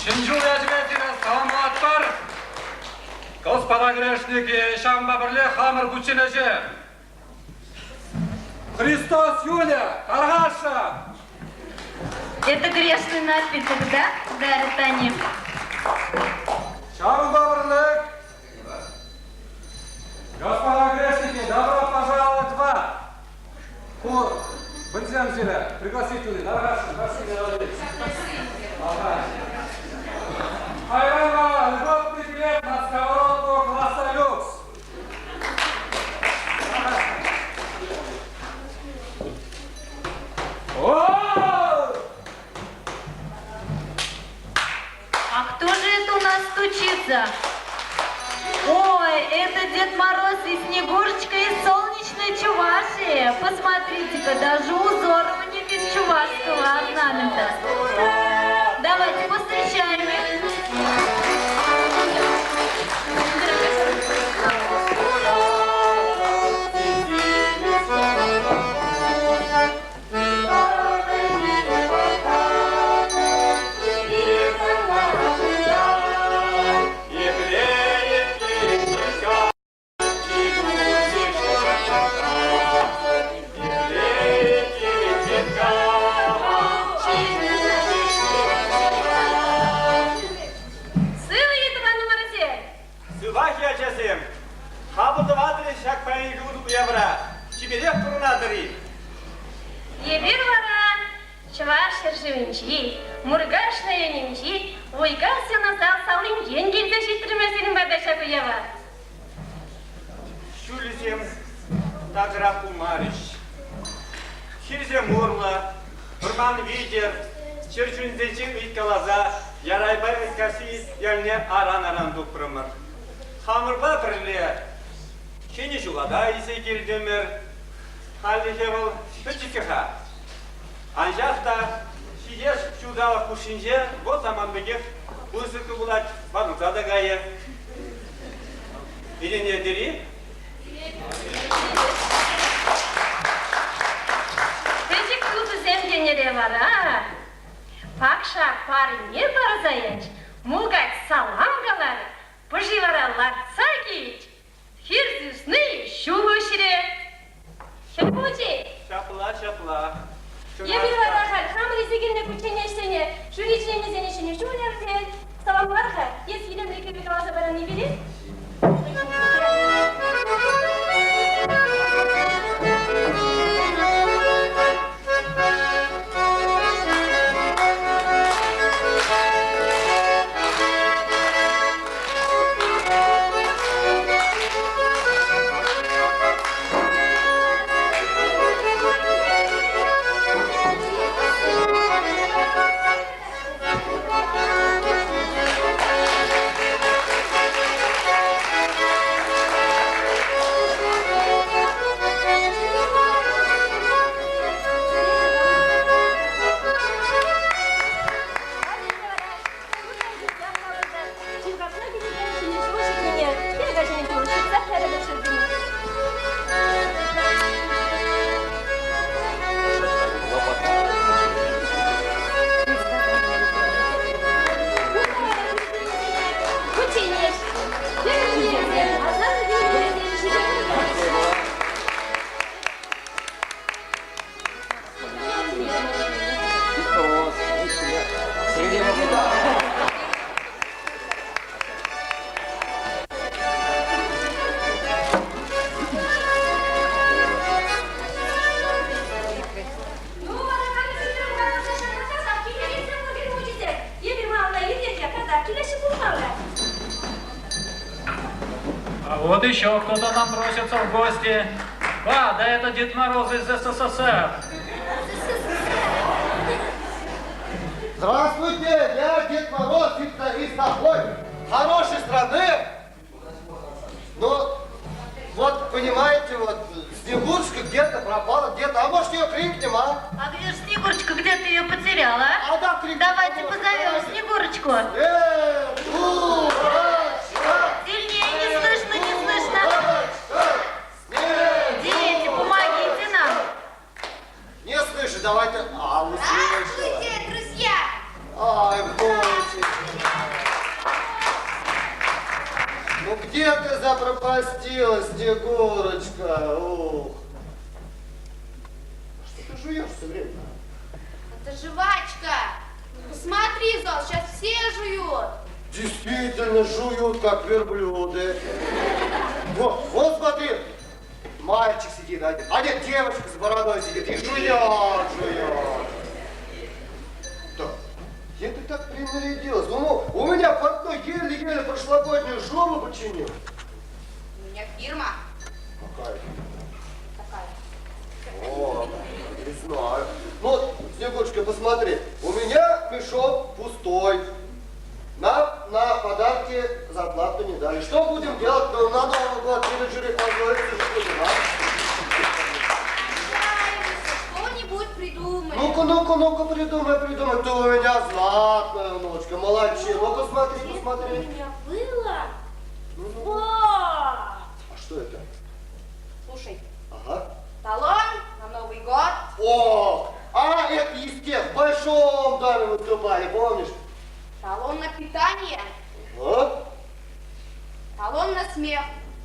S15: Ҫӗн ҫул ячӗпе сире саламлатпӑр! Господа грешники, ҫавӑнпа пӗрле хамӑр кучченеҫе! Христос Юля, тархасшӑн!
S14: Это грешный напиток, да? Дарят они.
S15: Ҫавӑнпа пӗрлех Господа грешники, добро пожаловать в ад! Ку вӗсем сире пригласительный, Наргашин, Василий Валерьевич. Ага. Хайрана, льготный билет на сковородку класса люкс.
S14: А кто же это у нас стучится? Ой, это Дед Мороз и Снегурочка из солнечной Чувашии. Посмотрите-ка, даже узор у них из чувашского орнамента. Давайте повстречаем их.
S2: Сывӑ-и, тӑванӑмӑрсем!
S16: Сывах-и, ачасем! Хапӑл тӑватӑр ҫак паянхи уявра. Чиперех пурӑнатӑр-и?
S2: Эпир вара Чӑваш ҫӗршывӗнчи, Муркаш районӗнчи Уйкас Янасал салинчен килсе ҫитрӗмӗр сирӗн пата ҫак уява.
S16: Ҫулӗсем такӑрах пулмарӗҫ. Хирсем урлӑ, вӑрман витӗр, чӗр чунсенчен ыйткаласа Ярайпа Эскаси ялне аран-аран тупрӑмӑр. Хамӑрпа пӗрле Ҫӗнӗ ҫула та илсе килтӗмӗр. Хальлӗхе вӑл пӗчӗккӗ-ха. Анчах та ҫитес ҫулталӑк хушшинче вӑл саман пекех пысӑк пулать, ватӑлса та кайӗ. Ӗненетӗр-и?
S2: Пӗчӗк тусӗсем тенӗре вара пакша парне парса ячӗ, мулкач салам каларӗ, пӑши вара лартса килчӗ, Хир сысни ҫул уҫрӗ. Хӗл мучи.
S16: Ҫапла, ҫапла.
S2: Эпир вара халь хамӑр илсе килнӗ кучченеҫсене, жюри членӗсене ҫӗнӗ ҫул ярсен, саламлар-ха, эс илемлӗ кӗвӗ каласа парани пире. Ҫывхарса килекен ҫӗнӗ ҫул ҫитнине хӗл каҫӗн ҫул ҫыртсах ярӑпӑр ҫӗрсене. Кучченеҫ, хӗр асар ҫитсе Ну, вара халӗ ситрӗм каласа ҫавӑрса килӗресем пур мучисем. Эпир малалла иртер те килеҫҫӗ пулмалла.
S13: А вот еще кто-то нам просится в гости. А, да это Дед Мороз из СССР.
S17: Здравствуйте, я Дед Мороз из такой хорошей страны. Но вот, понимаете, вот Снегурочка где-то пропала, где-то. А может, ее крикнем, а?
S14: А где же Снегурочка? Где ты ее потеряла?
S17: А да, крикнем.
S14: Давайте позовем Снегурочку.
S17: Снегурочка!
S14: Сильнее, не слышно, не слышно. Дети, помогите нам.
S17: Не слышу, давайте. А, услышала.
S6: Здравствуйте, друзья!
S17: Ай, Боже. Ну где ты запропастилась, Снегурочка? Ух. Что ты жуешь все время?
S4: Это жвачка.
S5: Жвачка! Посмотри, зал, сейчас все жуют.
S17: Действительно жуют, как верблюды. Вот, вот смотри, мальчик сидит один, а нет, девочка с бородой сидит и жует, жует. Так, где ты так принарядилась? Ну, у меня портной еле-еле прошлогоднюю шубу починил.
S5: У меня фирма.
S17: Какая?
S5: Такая.
S17: О, не знаю. Ну, Снегурочка, посмотри, у меня мешок пустой. Нам на подарки зарплату не дали. Что будем делать? Ну, на Новый год или жюри позволится, что будем, а?
S5: Что-нибудь придумаем.
S17: Ну-ка, ну-ка, ну-ка, придумай, придумай. Ты у меня знатная внучка, молодчина. Ну-ка, смотри, посмотри.
S4: У меня было? Вот!
S17: А что это?
S5: Слушай,
S17: Ага.
S5: талон на Новый год.
S17: О, а это из тех, в большом доме выступали, помнишь?
S5: Талон на питание.
S17: А?
S5: Талон на смех.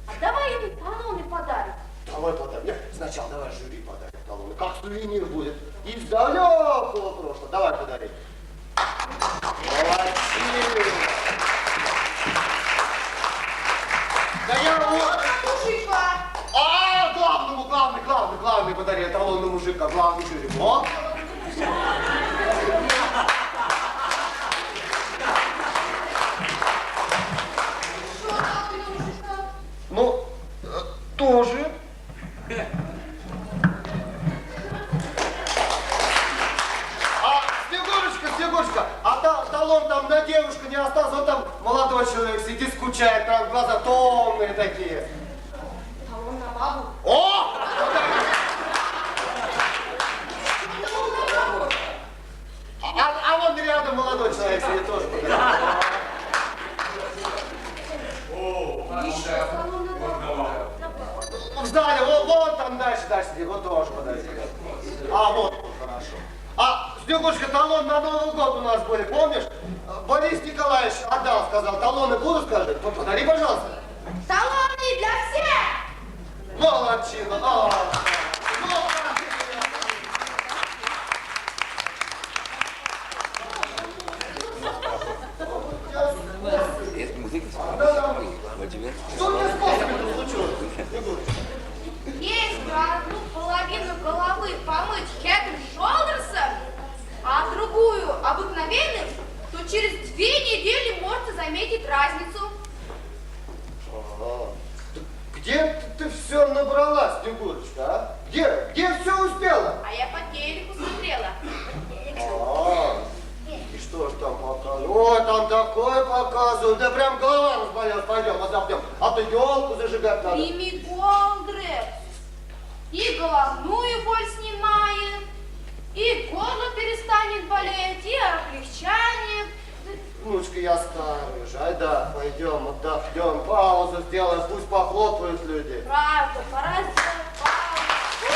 S5: А давай им талоны подарим.
S17: Давай подарим. Нет, сначала давай жюри подарим талоны. Как сувенир будет. Из далекого прошлого. Давай подарим. Молодчина. Да я вот...
S5: Мужика.
S17: А, главному, главный, главный, главный подари талон на мужика, главный жюри. О!
S5: Что талон на мужика?
S17: Ну, тоже. А, Снегурочка, Снегурочка, а та, талон там на девушку не остался, он там молодой человек сидит, скучает, прям глаза томные такие.
S5: Талон на бабу.
S17: О!
S5: Талон на бабу.
S17: А, а вон рядом молодой человек сидит тоже. подари.
S5: Еще талон на бабу. На бабу.
S17: Ну, В зале, вон, вон там дальше, дальше сидит, вот тоже подари. А, вот, вот, хорошо. А, Снегурочка, талон на Новый год у нас были, помнишь? Борис Николаевич отдал, сказал, талоны будут, скажи? Подари, пожалуйста.
S5: Талоны для всех!
S17: Молодчина! А, ну, Что у меня с косами случилось, Снегурочка?
S5: Если одну половину головы помыть Head and Shoulders, а другую обыкновенным, то через 2 недели можно заметить разницу.
S17: Ага. Где ты все набрала, Снегурочка, а? Где? Где все успела?
S5: А я по телеку смотрела.
S17: А, и что ж там показывают? Ой, там такое показывают. Да прям голова разболелась. Пойдем, отдохнем. А то елку зажигать надо.
S5: Прими Голдрекс. И головную боль снимает, и горло перестанет болеть, и облегчание.
S17: Внучка, я старый уже. Ай да, пойдем, отдохнем, паузу сделаем, пусть похлопают люди.
S5: Правда, пора сделать паузу.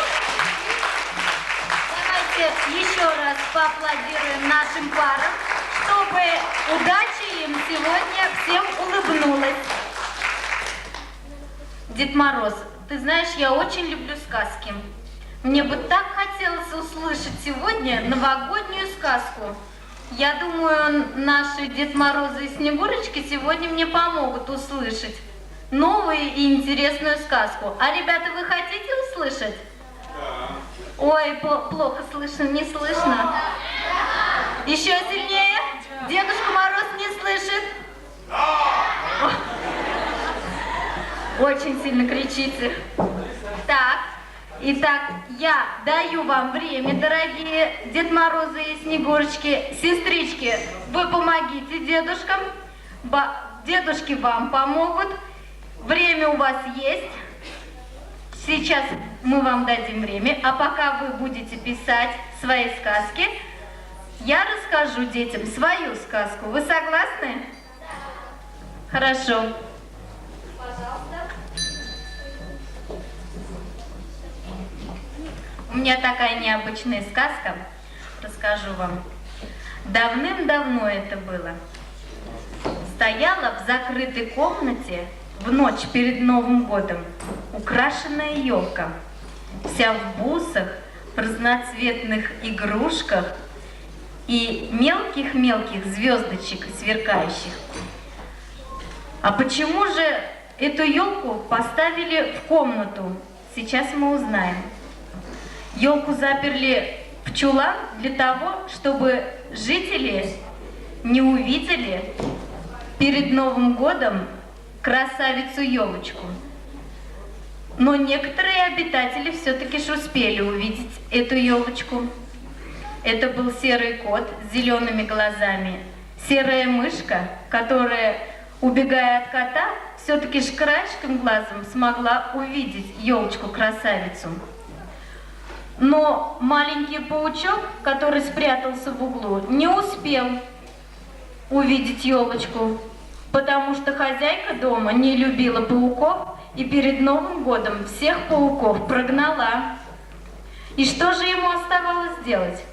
S14: Давайте еще раз поаплодируем нашим парам, чтобы удача им сегодня всем улыбнулась. Дед Мороз, ты знаешь, я очень люблю сказки. Мне бы так хотелось услышать сегодня новогоднюю сказку. Я думаю, наши Дед Морозы и Снегурочки сегодня мне помогут услышать новую и интересную сказку. А, ребята, вы хотите услышать?
S16: Да.
S14: Ой, плохо слышно, не слышно. Еще сильнее? Дедушка Мороз не слышит?
S16: Да.
S14: Очень сильно кричите. Так, итак, я даю вам время, дорогие Дед Морозы и Снегурочки. Сестрички, вы помогите дедушкам. Дедушки вам помогут. Время у вас есть. Сейчас мы вам дадим время, а пока вы будете писать свои сказки, я расскажу детям свою сказку. Вы согласны? Да. Хорошо.
S5: Пожалуйста.
S14: У меня такая необычная сказка. Расскажу вам. Давным-давно это было. Стояла в закрытой комнате в ночь перед Новым годом украшенная елка. Вся в бусах, в разноцветных игрушках. и мелких-мелких звездочек сверкающих. А почему же эту елку поставили в комнату? Сейчас мы узнаем. Елку заперли в чулан для того, чтобы жители не увидели перед Новым годом красавицу-елочку. Но некоторые обитатели все-таки ж успели увидеть эту елочку. Это был серый кот с зелеными глазами, серая мышка, которая, убегая от кота, все-таки ж краешком глазом смогла увидеть елочку-красавицу. Но маленький паучок, который спрятался в углу, не успел увидеть елочку, потому что хозяйка дома не любила пауков и перед Новым годом всех пауков прогнала. И что же ему оставалось делать?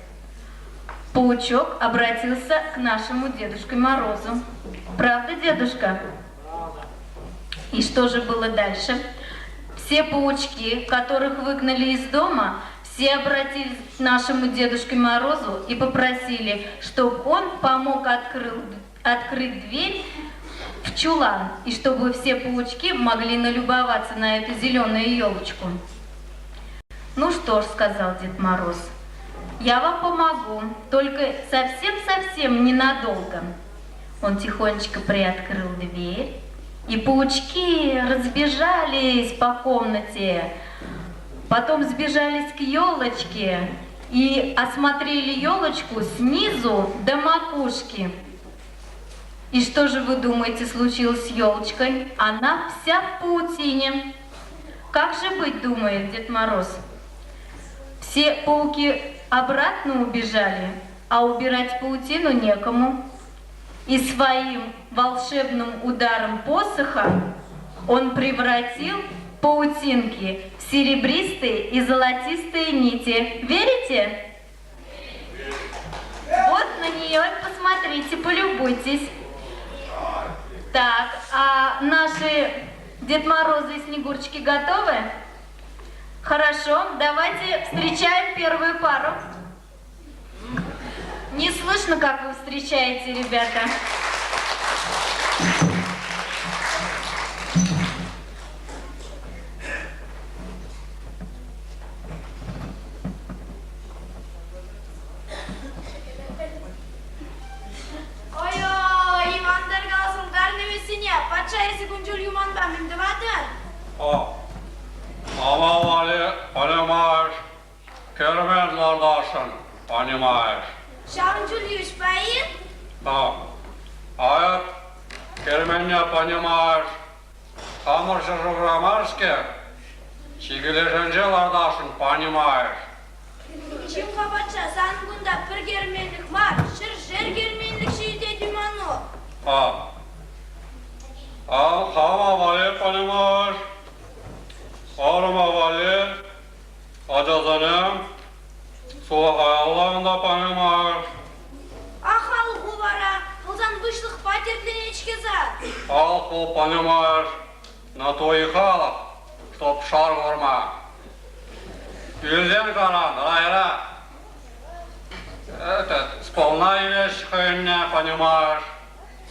S14: Паучок обратился к нашему Дедушке Морозу. Правда, дедушка? И что же было дальше? Все паучки, которых выгнали из дома, все обратились к нашему Дедушке Морозу и попросили, чтобы он помог открыл, открыть дверь в чулан, и чтобы все паучки могли налюбоваться на эту зеленую елочку. Ну что ж, сказал Дед Мороз, я вам помогу, только совсем-совсем ненадолго. Он тихонечко приоткрыл дверь, и паучки разбежались по комнате. Потом сбежались к елочке и осмотрели елочку снизу до макушки. И что же вы думаете случилось с елочкой? Она вся в паутине. Как же быть, думает Дед Мороз. Все пауки обратно убежали, а убирать паутину некому. И своим волшебным ударом посоха он превратил паутинки в серебристые и золотистые нити. Верите? Вот на нее посмотрите, полюбуйтесь. Так, а наши Дед Морозы и Снегурочки готовы? Хорошо, давайте встречаем первую пару. Не слышно, как вы встречаете, ребята.
S8: Ой-ой, Иван тӑркаласӑн тарнӑ вӗсене, патша эсӗ кун чуль юманпа мӗн тӑватӑн?
S16: О, Ама понимаешь, кермен лартасшӑн, понимаешь.
S8: Ҫавӑн чуль йывӑҫпа-и?
S16: Да. А эп керменне, понимаешь, хамӑр ҫӗршывра мар-ҫке, чикӗлешӗнче лартасшӑн, понимаешь.
S8: Чим-ха, патша, сан кунта пӗр керменлӗх мар, ҫӗршер керменлӗх ҫитет-и ману?
S16: А, а хама валли, понимаешь, арӑма валли, ачасене сулахаялла унта, понимаешь.
S8: А халӑху вара, пулсан выҫлӑхпа тертленет-ҫке сан.
S16: Халӑх понимаешь, на то и халӑх, чтоб шар курма. Ӳлсен каран, райра. Этот, сполна илеҫ хӑйӗнне, понимаешь.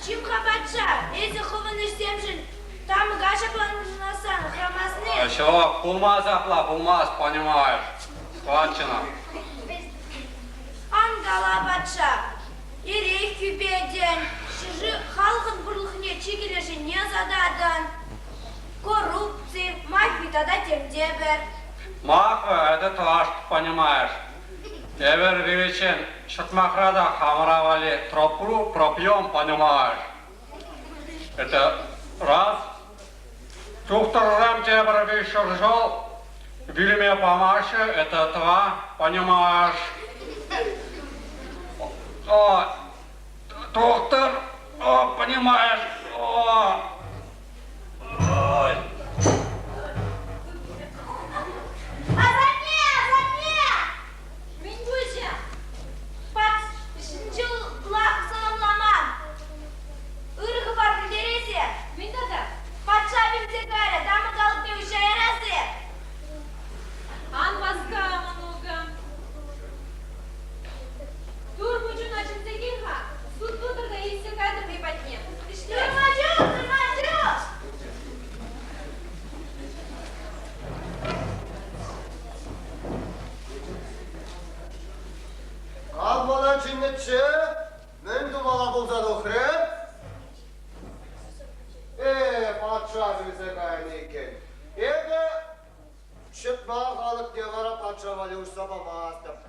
S8: Чим-ха, патша, эсӗ хӑвӑн ӗҫсемшӗн тамӑка ҫакланасан хӑрамасни?
S16: Ҫок, пулмасть апла, пулмасть, понимаешь. Складчина.
S8: Ан кала, патша, эрех кӳпетӗн, ҫӗршыв халӑхӑн пурлӑхне чикӗлешӗнне ӑсататӑн. Коррупци, мафи тата темтепӗр.
S16: Мафа, это тоже, понимаешь. Эпир виличчен ҫӑтмахра та хамӑра валли тропру пропьем, понимаешь. Это раз. Тухтӑрсем тепӗр виҫҫӗр ҫул вилме памаҫҫӗ, это два, понимаешь. О, тухтӑр, о, понимаешь, о, ой.
S8: Асанне, асанне! Мӗн пулчӗ? Патшинчӑлах саламламан. Ырӑ хыпар пӗлтерес-и? Мӗн тата? Патша вилсе кайрӗ, тамӑк алӑкне уҫса ярас-и?
S18: Ан васка, мӑнукӑм. Тур мучуна.
S17: Мӗн тумалла пулса тухрӗ? Э, патша вилсе кайнӑ иккен. Эпӗ ҫӑтма халӑхне вара патша валли уҫса памастӑп.